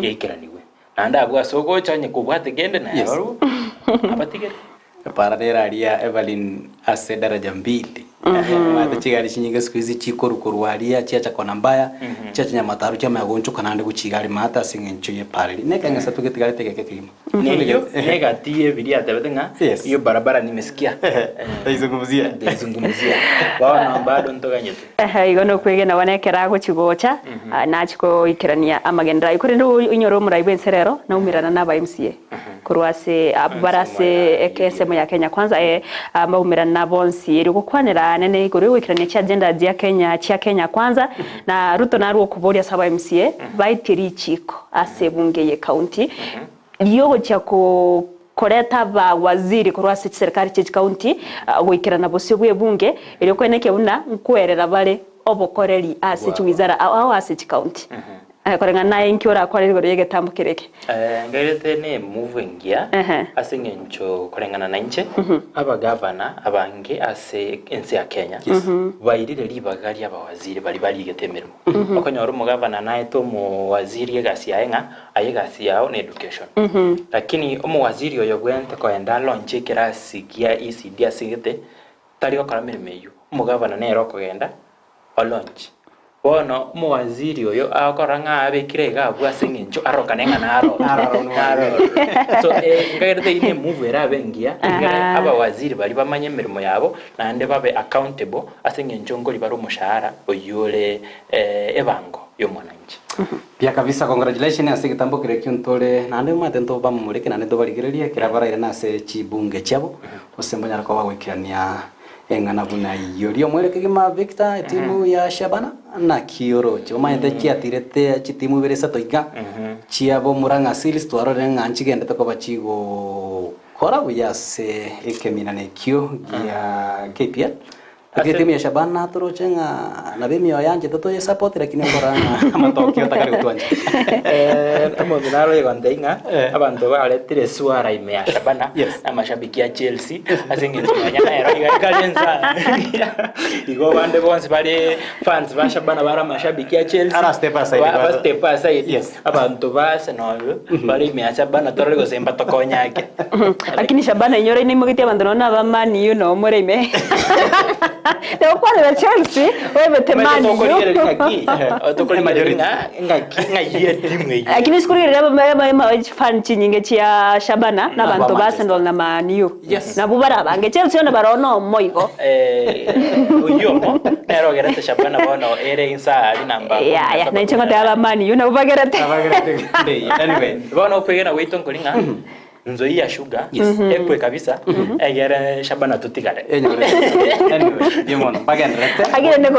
geikeranigwe. Naende abwo ase ogocha onye kobwate kende naye Yes. barobwo abatigere. Para nere aria Evelyn ase daraja mbili. Omanyete chigari chinyinge siku hizi chikorwa korwa aria chiacha kona mbaya, chiacha Nyamataro chiamanya goonchoka naende gochia iga aria maate ase eng'encho y'epara eria. Nekeng'esa togetigarete egeke kegima. Neyio negati y'ebiria atebete ng'a Yes. hiyo barabara nimesikia. Taizungumzia. Taizungumzia. Bono bado ntoganyete. Ehe, igo nokwegena bono ekero agochi gocha, nachi goikerania amagenderero ayio. Korende oinyore omorai bw'ense rero, naumerana na aba MCA korwa ase abwo bare ase eke ensemo ya Kenya Kwanza, eh, mbaumerana bonsi erio gokwanera anene igoro yogoikerania chiagenda chia Kenya chia Kenya Kwanza, na Ruto narwe okoboria ase aba MCA baetie richiko ase ebunge ye county riogochia ko koreta abawaziri korwa ase chiserikari chie chikaunti goikerana bosio bw'ebunge, erio kwenekia buna nkwerera bare obokoreri ase chiwizara ao ao ase chikaunti. Koreng'ana naye inki orakore igoro y'egetambo kere eke? Ngairete ne move engiya ase eng'encho koreng'ana nainche abagavana abange ase ense ya Kenya bairire ribaga ri'abawaziri baria barigete emeremo. Okonyora omogavana naete omowaziri egasi yaye ng'a aye egasi yao ne education. Lakini omowaziri oyo bwente koenda alaunche ekerasi gia ECD ase gete, tari gokora meremo eyio. Omogavana nere okogenda olaunche. Bono omowaziri oyo agokora ng'a abekire iga abwo ase eng'encho arorokane ng'a naro naroro. So nkagerete eyio ne emove erabe engiya, ekere abawaziri baria bamanye emeremo yabo, naende babe accountable ase eng'encho nkori bare omoshahara oyio ore ebango y'omwananchi. Buya kabisa congratulation ase egetambo keria ekio ntore naende omanyete ntobamomoreke naende ntobarigererie ekero barairane ase chibunge chiabo gose mbanyare koba bagoikerania eng'ana buna eyio. Ria omwere kegima Victor etimu ya Shabana naki oroche omanyete chiatirete chitimu ibere isato iga chiabo Murang'a Seals twarorire ng'a nchigendete koba chigokora buya ase ekeminana ekio gia KPL. Lakini etimu ya Shabana toroche ng'a nabo emioyo yanchete toyesupport lakini okora ng'a amatokeo takari gotwancha. Omonto naro oigontebia ng'a abanto baretire esuara ime ya Shabana na amashabiki a Chelsea ase eng'encho nonya nero iga ekare ensa igo abande bonsi bare fans ba Shabana bare amashabiki a Chelsea Ara step aside ba kwanza. step aside abanto ba Arsenal bare ime ya Shabana torore gose mbatokonye ake. Lakini Shabana inyore inaimogetie abanto nonya na aba Man U noo more ime. Nogokwanera Chelsea oebete Man U. Tokorigereria ng'a ng'aki ng'ai etimu eyio. Lakini ase korigereria aba fan chinyinge chia Shabana na abanto ba Arsenal na Man U. Nabwo bare abange. Chelsea onde baroo nomo igo. Oyio omo nere ogerete Shabana bono ere insa aria namba Yaya, nainche ngoteba aba Man U nabwo bagerete. Anyway, bono okwegena gwaito nkori ng'a Nzoia Sugar Yes. Ekwe kabisa egere Shabana totigare. Anyway, mono bagenderete. Agire ne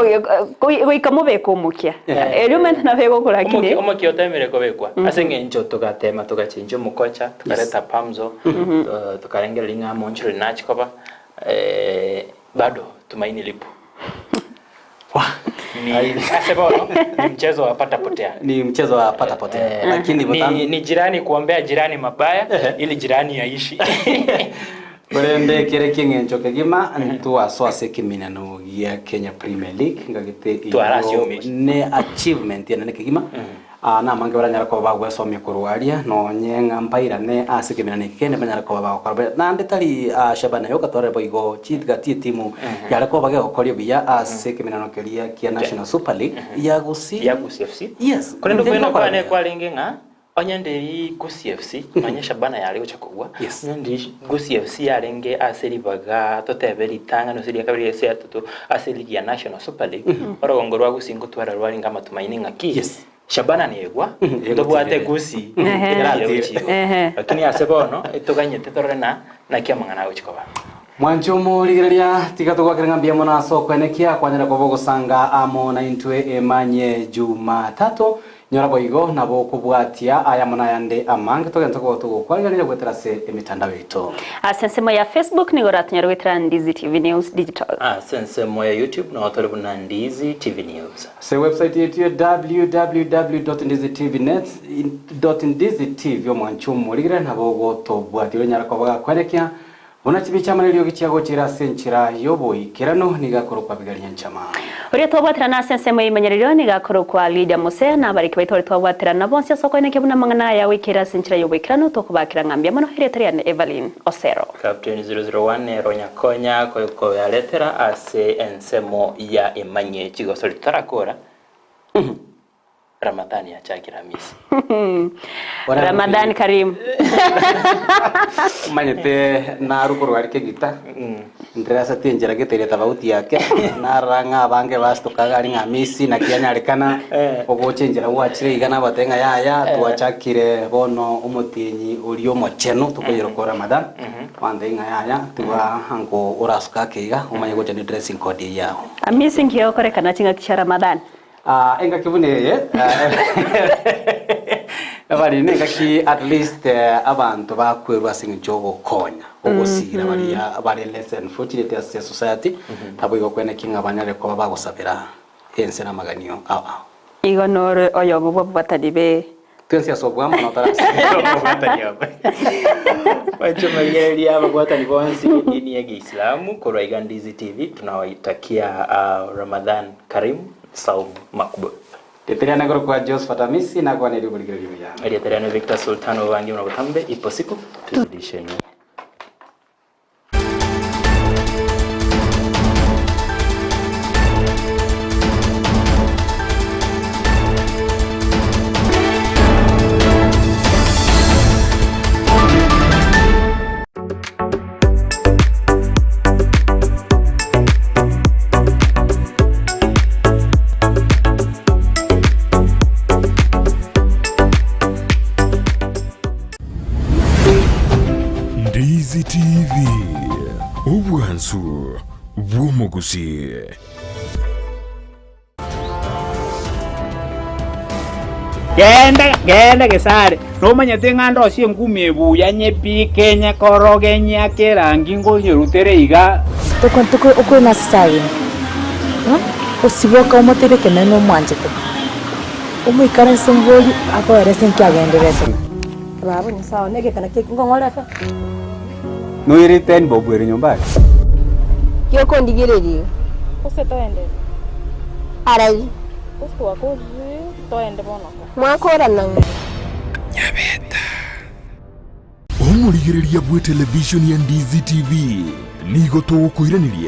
goika mobeke omokia. Erio omanyete nabo egokora lakini. Omokia otemire kobekwa ase eng'encho togatema togachenchia omokocha tokareta Pamzo tokarengereria ng'a Monchori nachie koba bado tumaini lipo. Ni ase bono ni mchezo wa pata potea. Ni mchezo wa pata potea. Lakini Ni jirani kuombea jirani mabaya ili jirani aishi. Korende kere kieng'encho kegima ntwasoa ase ekeminano gia Kenya Premier League ngagete Twarasiomire. ne achievement enene kegima Ah, namange baranyara koba bagwesomia korwa aria nonye ng'a mpairane ase ekeminano eke kende banyare koba bagokora buya. Naende tari ah, Shabana yoka twarore boigo chigati etimu yare koba gegokoria buya ase ekeminano keria kia National Super League ya Gusii. Ya Gusii FC. Yes. Korende Ntende okwegena gokora kwane buya. kwarenge ng'a onye ndiri Gusii FC nonye Shabana yare gocha kogwa onye ndiri Gusii FC yarenge ase ribaga totebe ritang'ani gose ria kabere gose ria gatato ase eligi ya National Super League orogongo rwa Gusii ngotwara rwarenge amatumaini ng'aki Shabana negwa ntobwate Gusii erachire gochia igoro lakini ase bono etoganyete torore na naki amang'ana agochia koba. Mwanche omorigereria, tiga togwakere ng'a mbuya mono ase okwenekia kwanyare koba ogosanga amo naintwe emanye Jumatatu. Nyora boigo nabo okobwatia aya amo nayande amange togente koba togokwarigereria goetera ase emetandao yaito. Ase ensemo ya Facebook nigo oratonyare goetera Ndizi TV News Digital. Ase ensemo ya YouTube noo tore buna Ndizi TV News. Ase ewebsite yaito ya www.ndizitvnet.ndizitv omwanche omorigere nabo ogotobwatia onyare koba gakwenekia. Buna chibicha amo neriogi chiagochire ase enchera y'oboikeranu, nigo akorokwa Abigaili Nyanchama. Oria twabwaterana ase ensemo y'eimenyererio nigo akorokwa Lydia Mose, na abariki baito baria twabwaterana bonsi ase okoenekia buna amang'ana aya agoikera ase enchera y'oboikeranu tokobakera ng'a mbuya mono erieta riane Evelyn Osero. Captain 001 nere onyakonya koyaretera ase ensemo ya emanyie chigosori totarakora. Ramadhani yachakire Hamisi. Ramadhan Karim. Omanyete narwa korwa aria kegita, ndire tinchera geteire tofauti yake, narora ng'a abange basitoka iga aria ng'a Hamisi naki yanyarekana, ogocha enchera gwachire iga nabatebia ng'a yaya twachakire bono omotienyi oria omochenu tokoyeroka o Ramadhan, bantebia ng'a yaya tiga ango orasuke ake iga omanye gocha ne dressing code eyio yago. Hamisi nki egokorekana chingaki chia Ramadhan? Ah, engaki buna eye bari nengaki at least abanto bakwerwa ase eng'encho ogokonya ogosira baria bare less unfortunate ase society nabo igo okwenekia ng'a banyare koba bagosabera ense na amaganio ao ao. Igo nore oyomo bw'ababatani be Twensi ase obwamo na otarase. Ababwatani aba. Bachomarigereria ababwatani bonsi b'edini ya Kiislamu korwa iga Ndizi TV tunawaitakia Ramadhan Karim Saum Makbul. Rieta riane nkorokwa Josephat Amisi nakwaneire oborigereria buya. Erieta riane Victor Sultan obange buna botambe ipo siku tuzidisheni. Ndizi TV, obwansu bw'omogusii. Genda, genda gesare, nomanyete ng'a ndosie engumi ebuya nyebike, nyekoroge, nyeake erangi, nkonyerutere iga. Okwena ase esagini, osiboka omotebi ekeene nomwanchete, omoikaranse omoborie akoerese nki agendererete. Baba Nyasae one, egekana ki nkong'orefe? Noirete bob ere nyomba ake. Giokondigereria iga. Gose toendere. Arabi. Gose twakorire toende bono. Mwakorana ng'a. Omorigereria bw'etelevishoni ya Ndizi TV nigo togokoiraneria.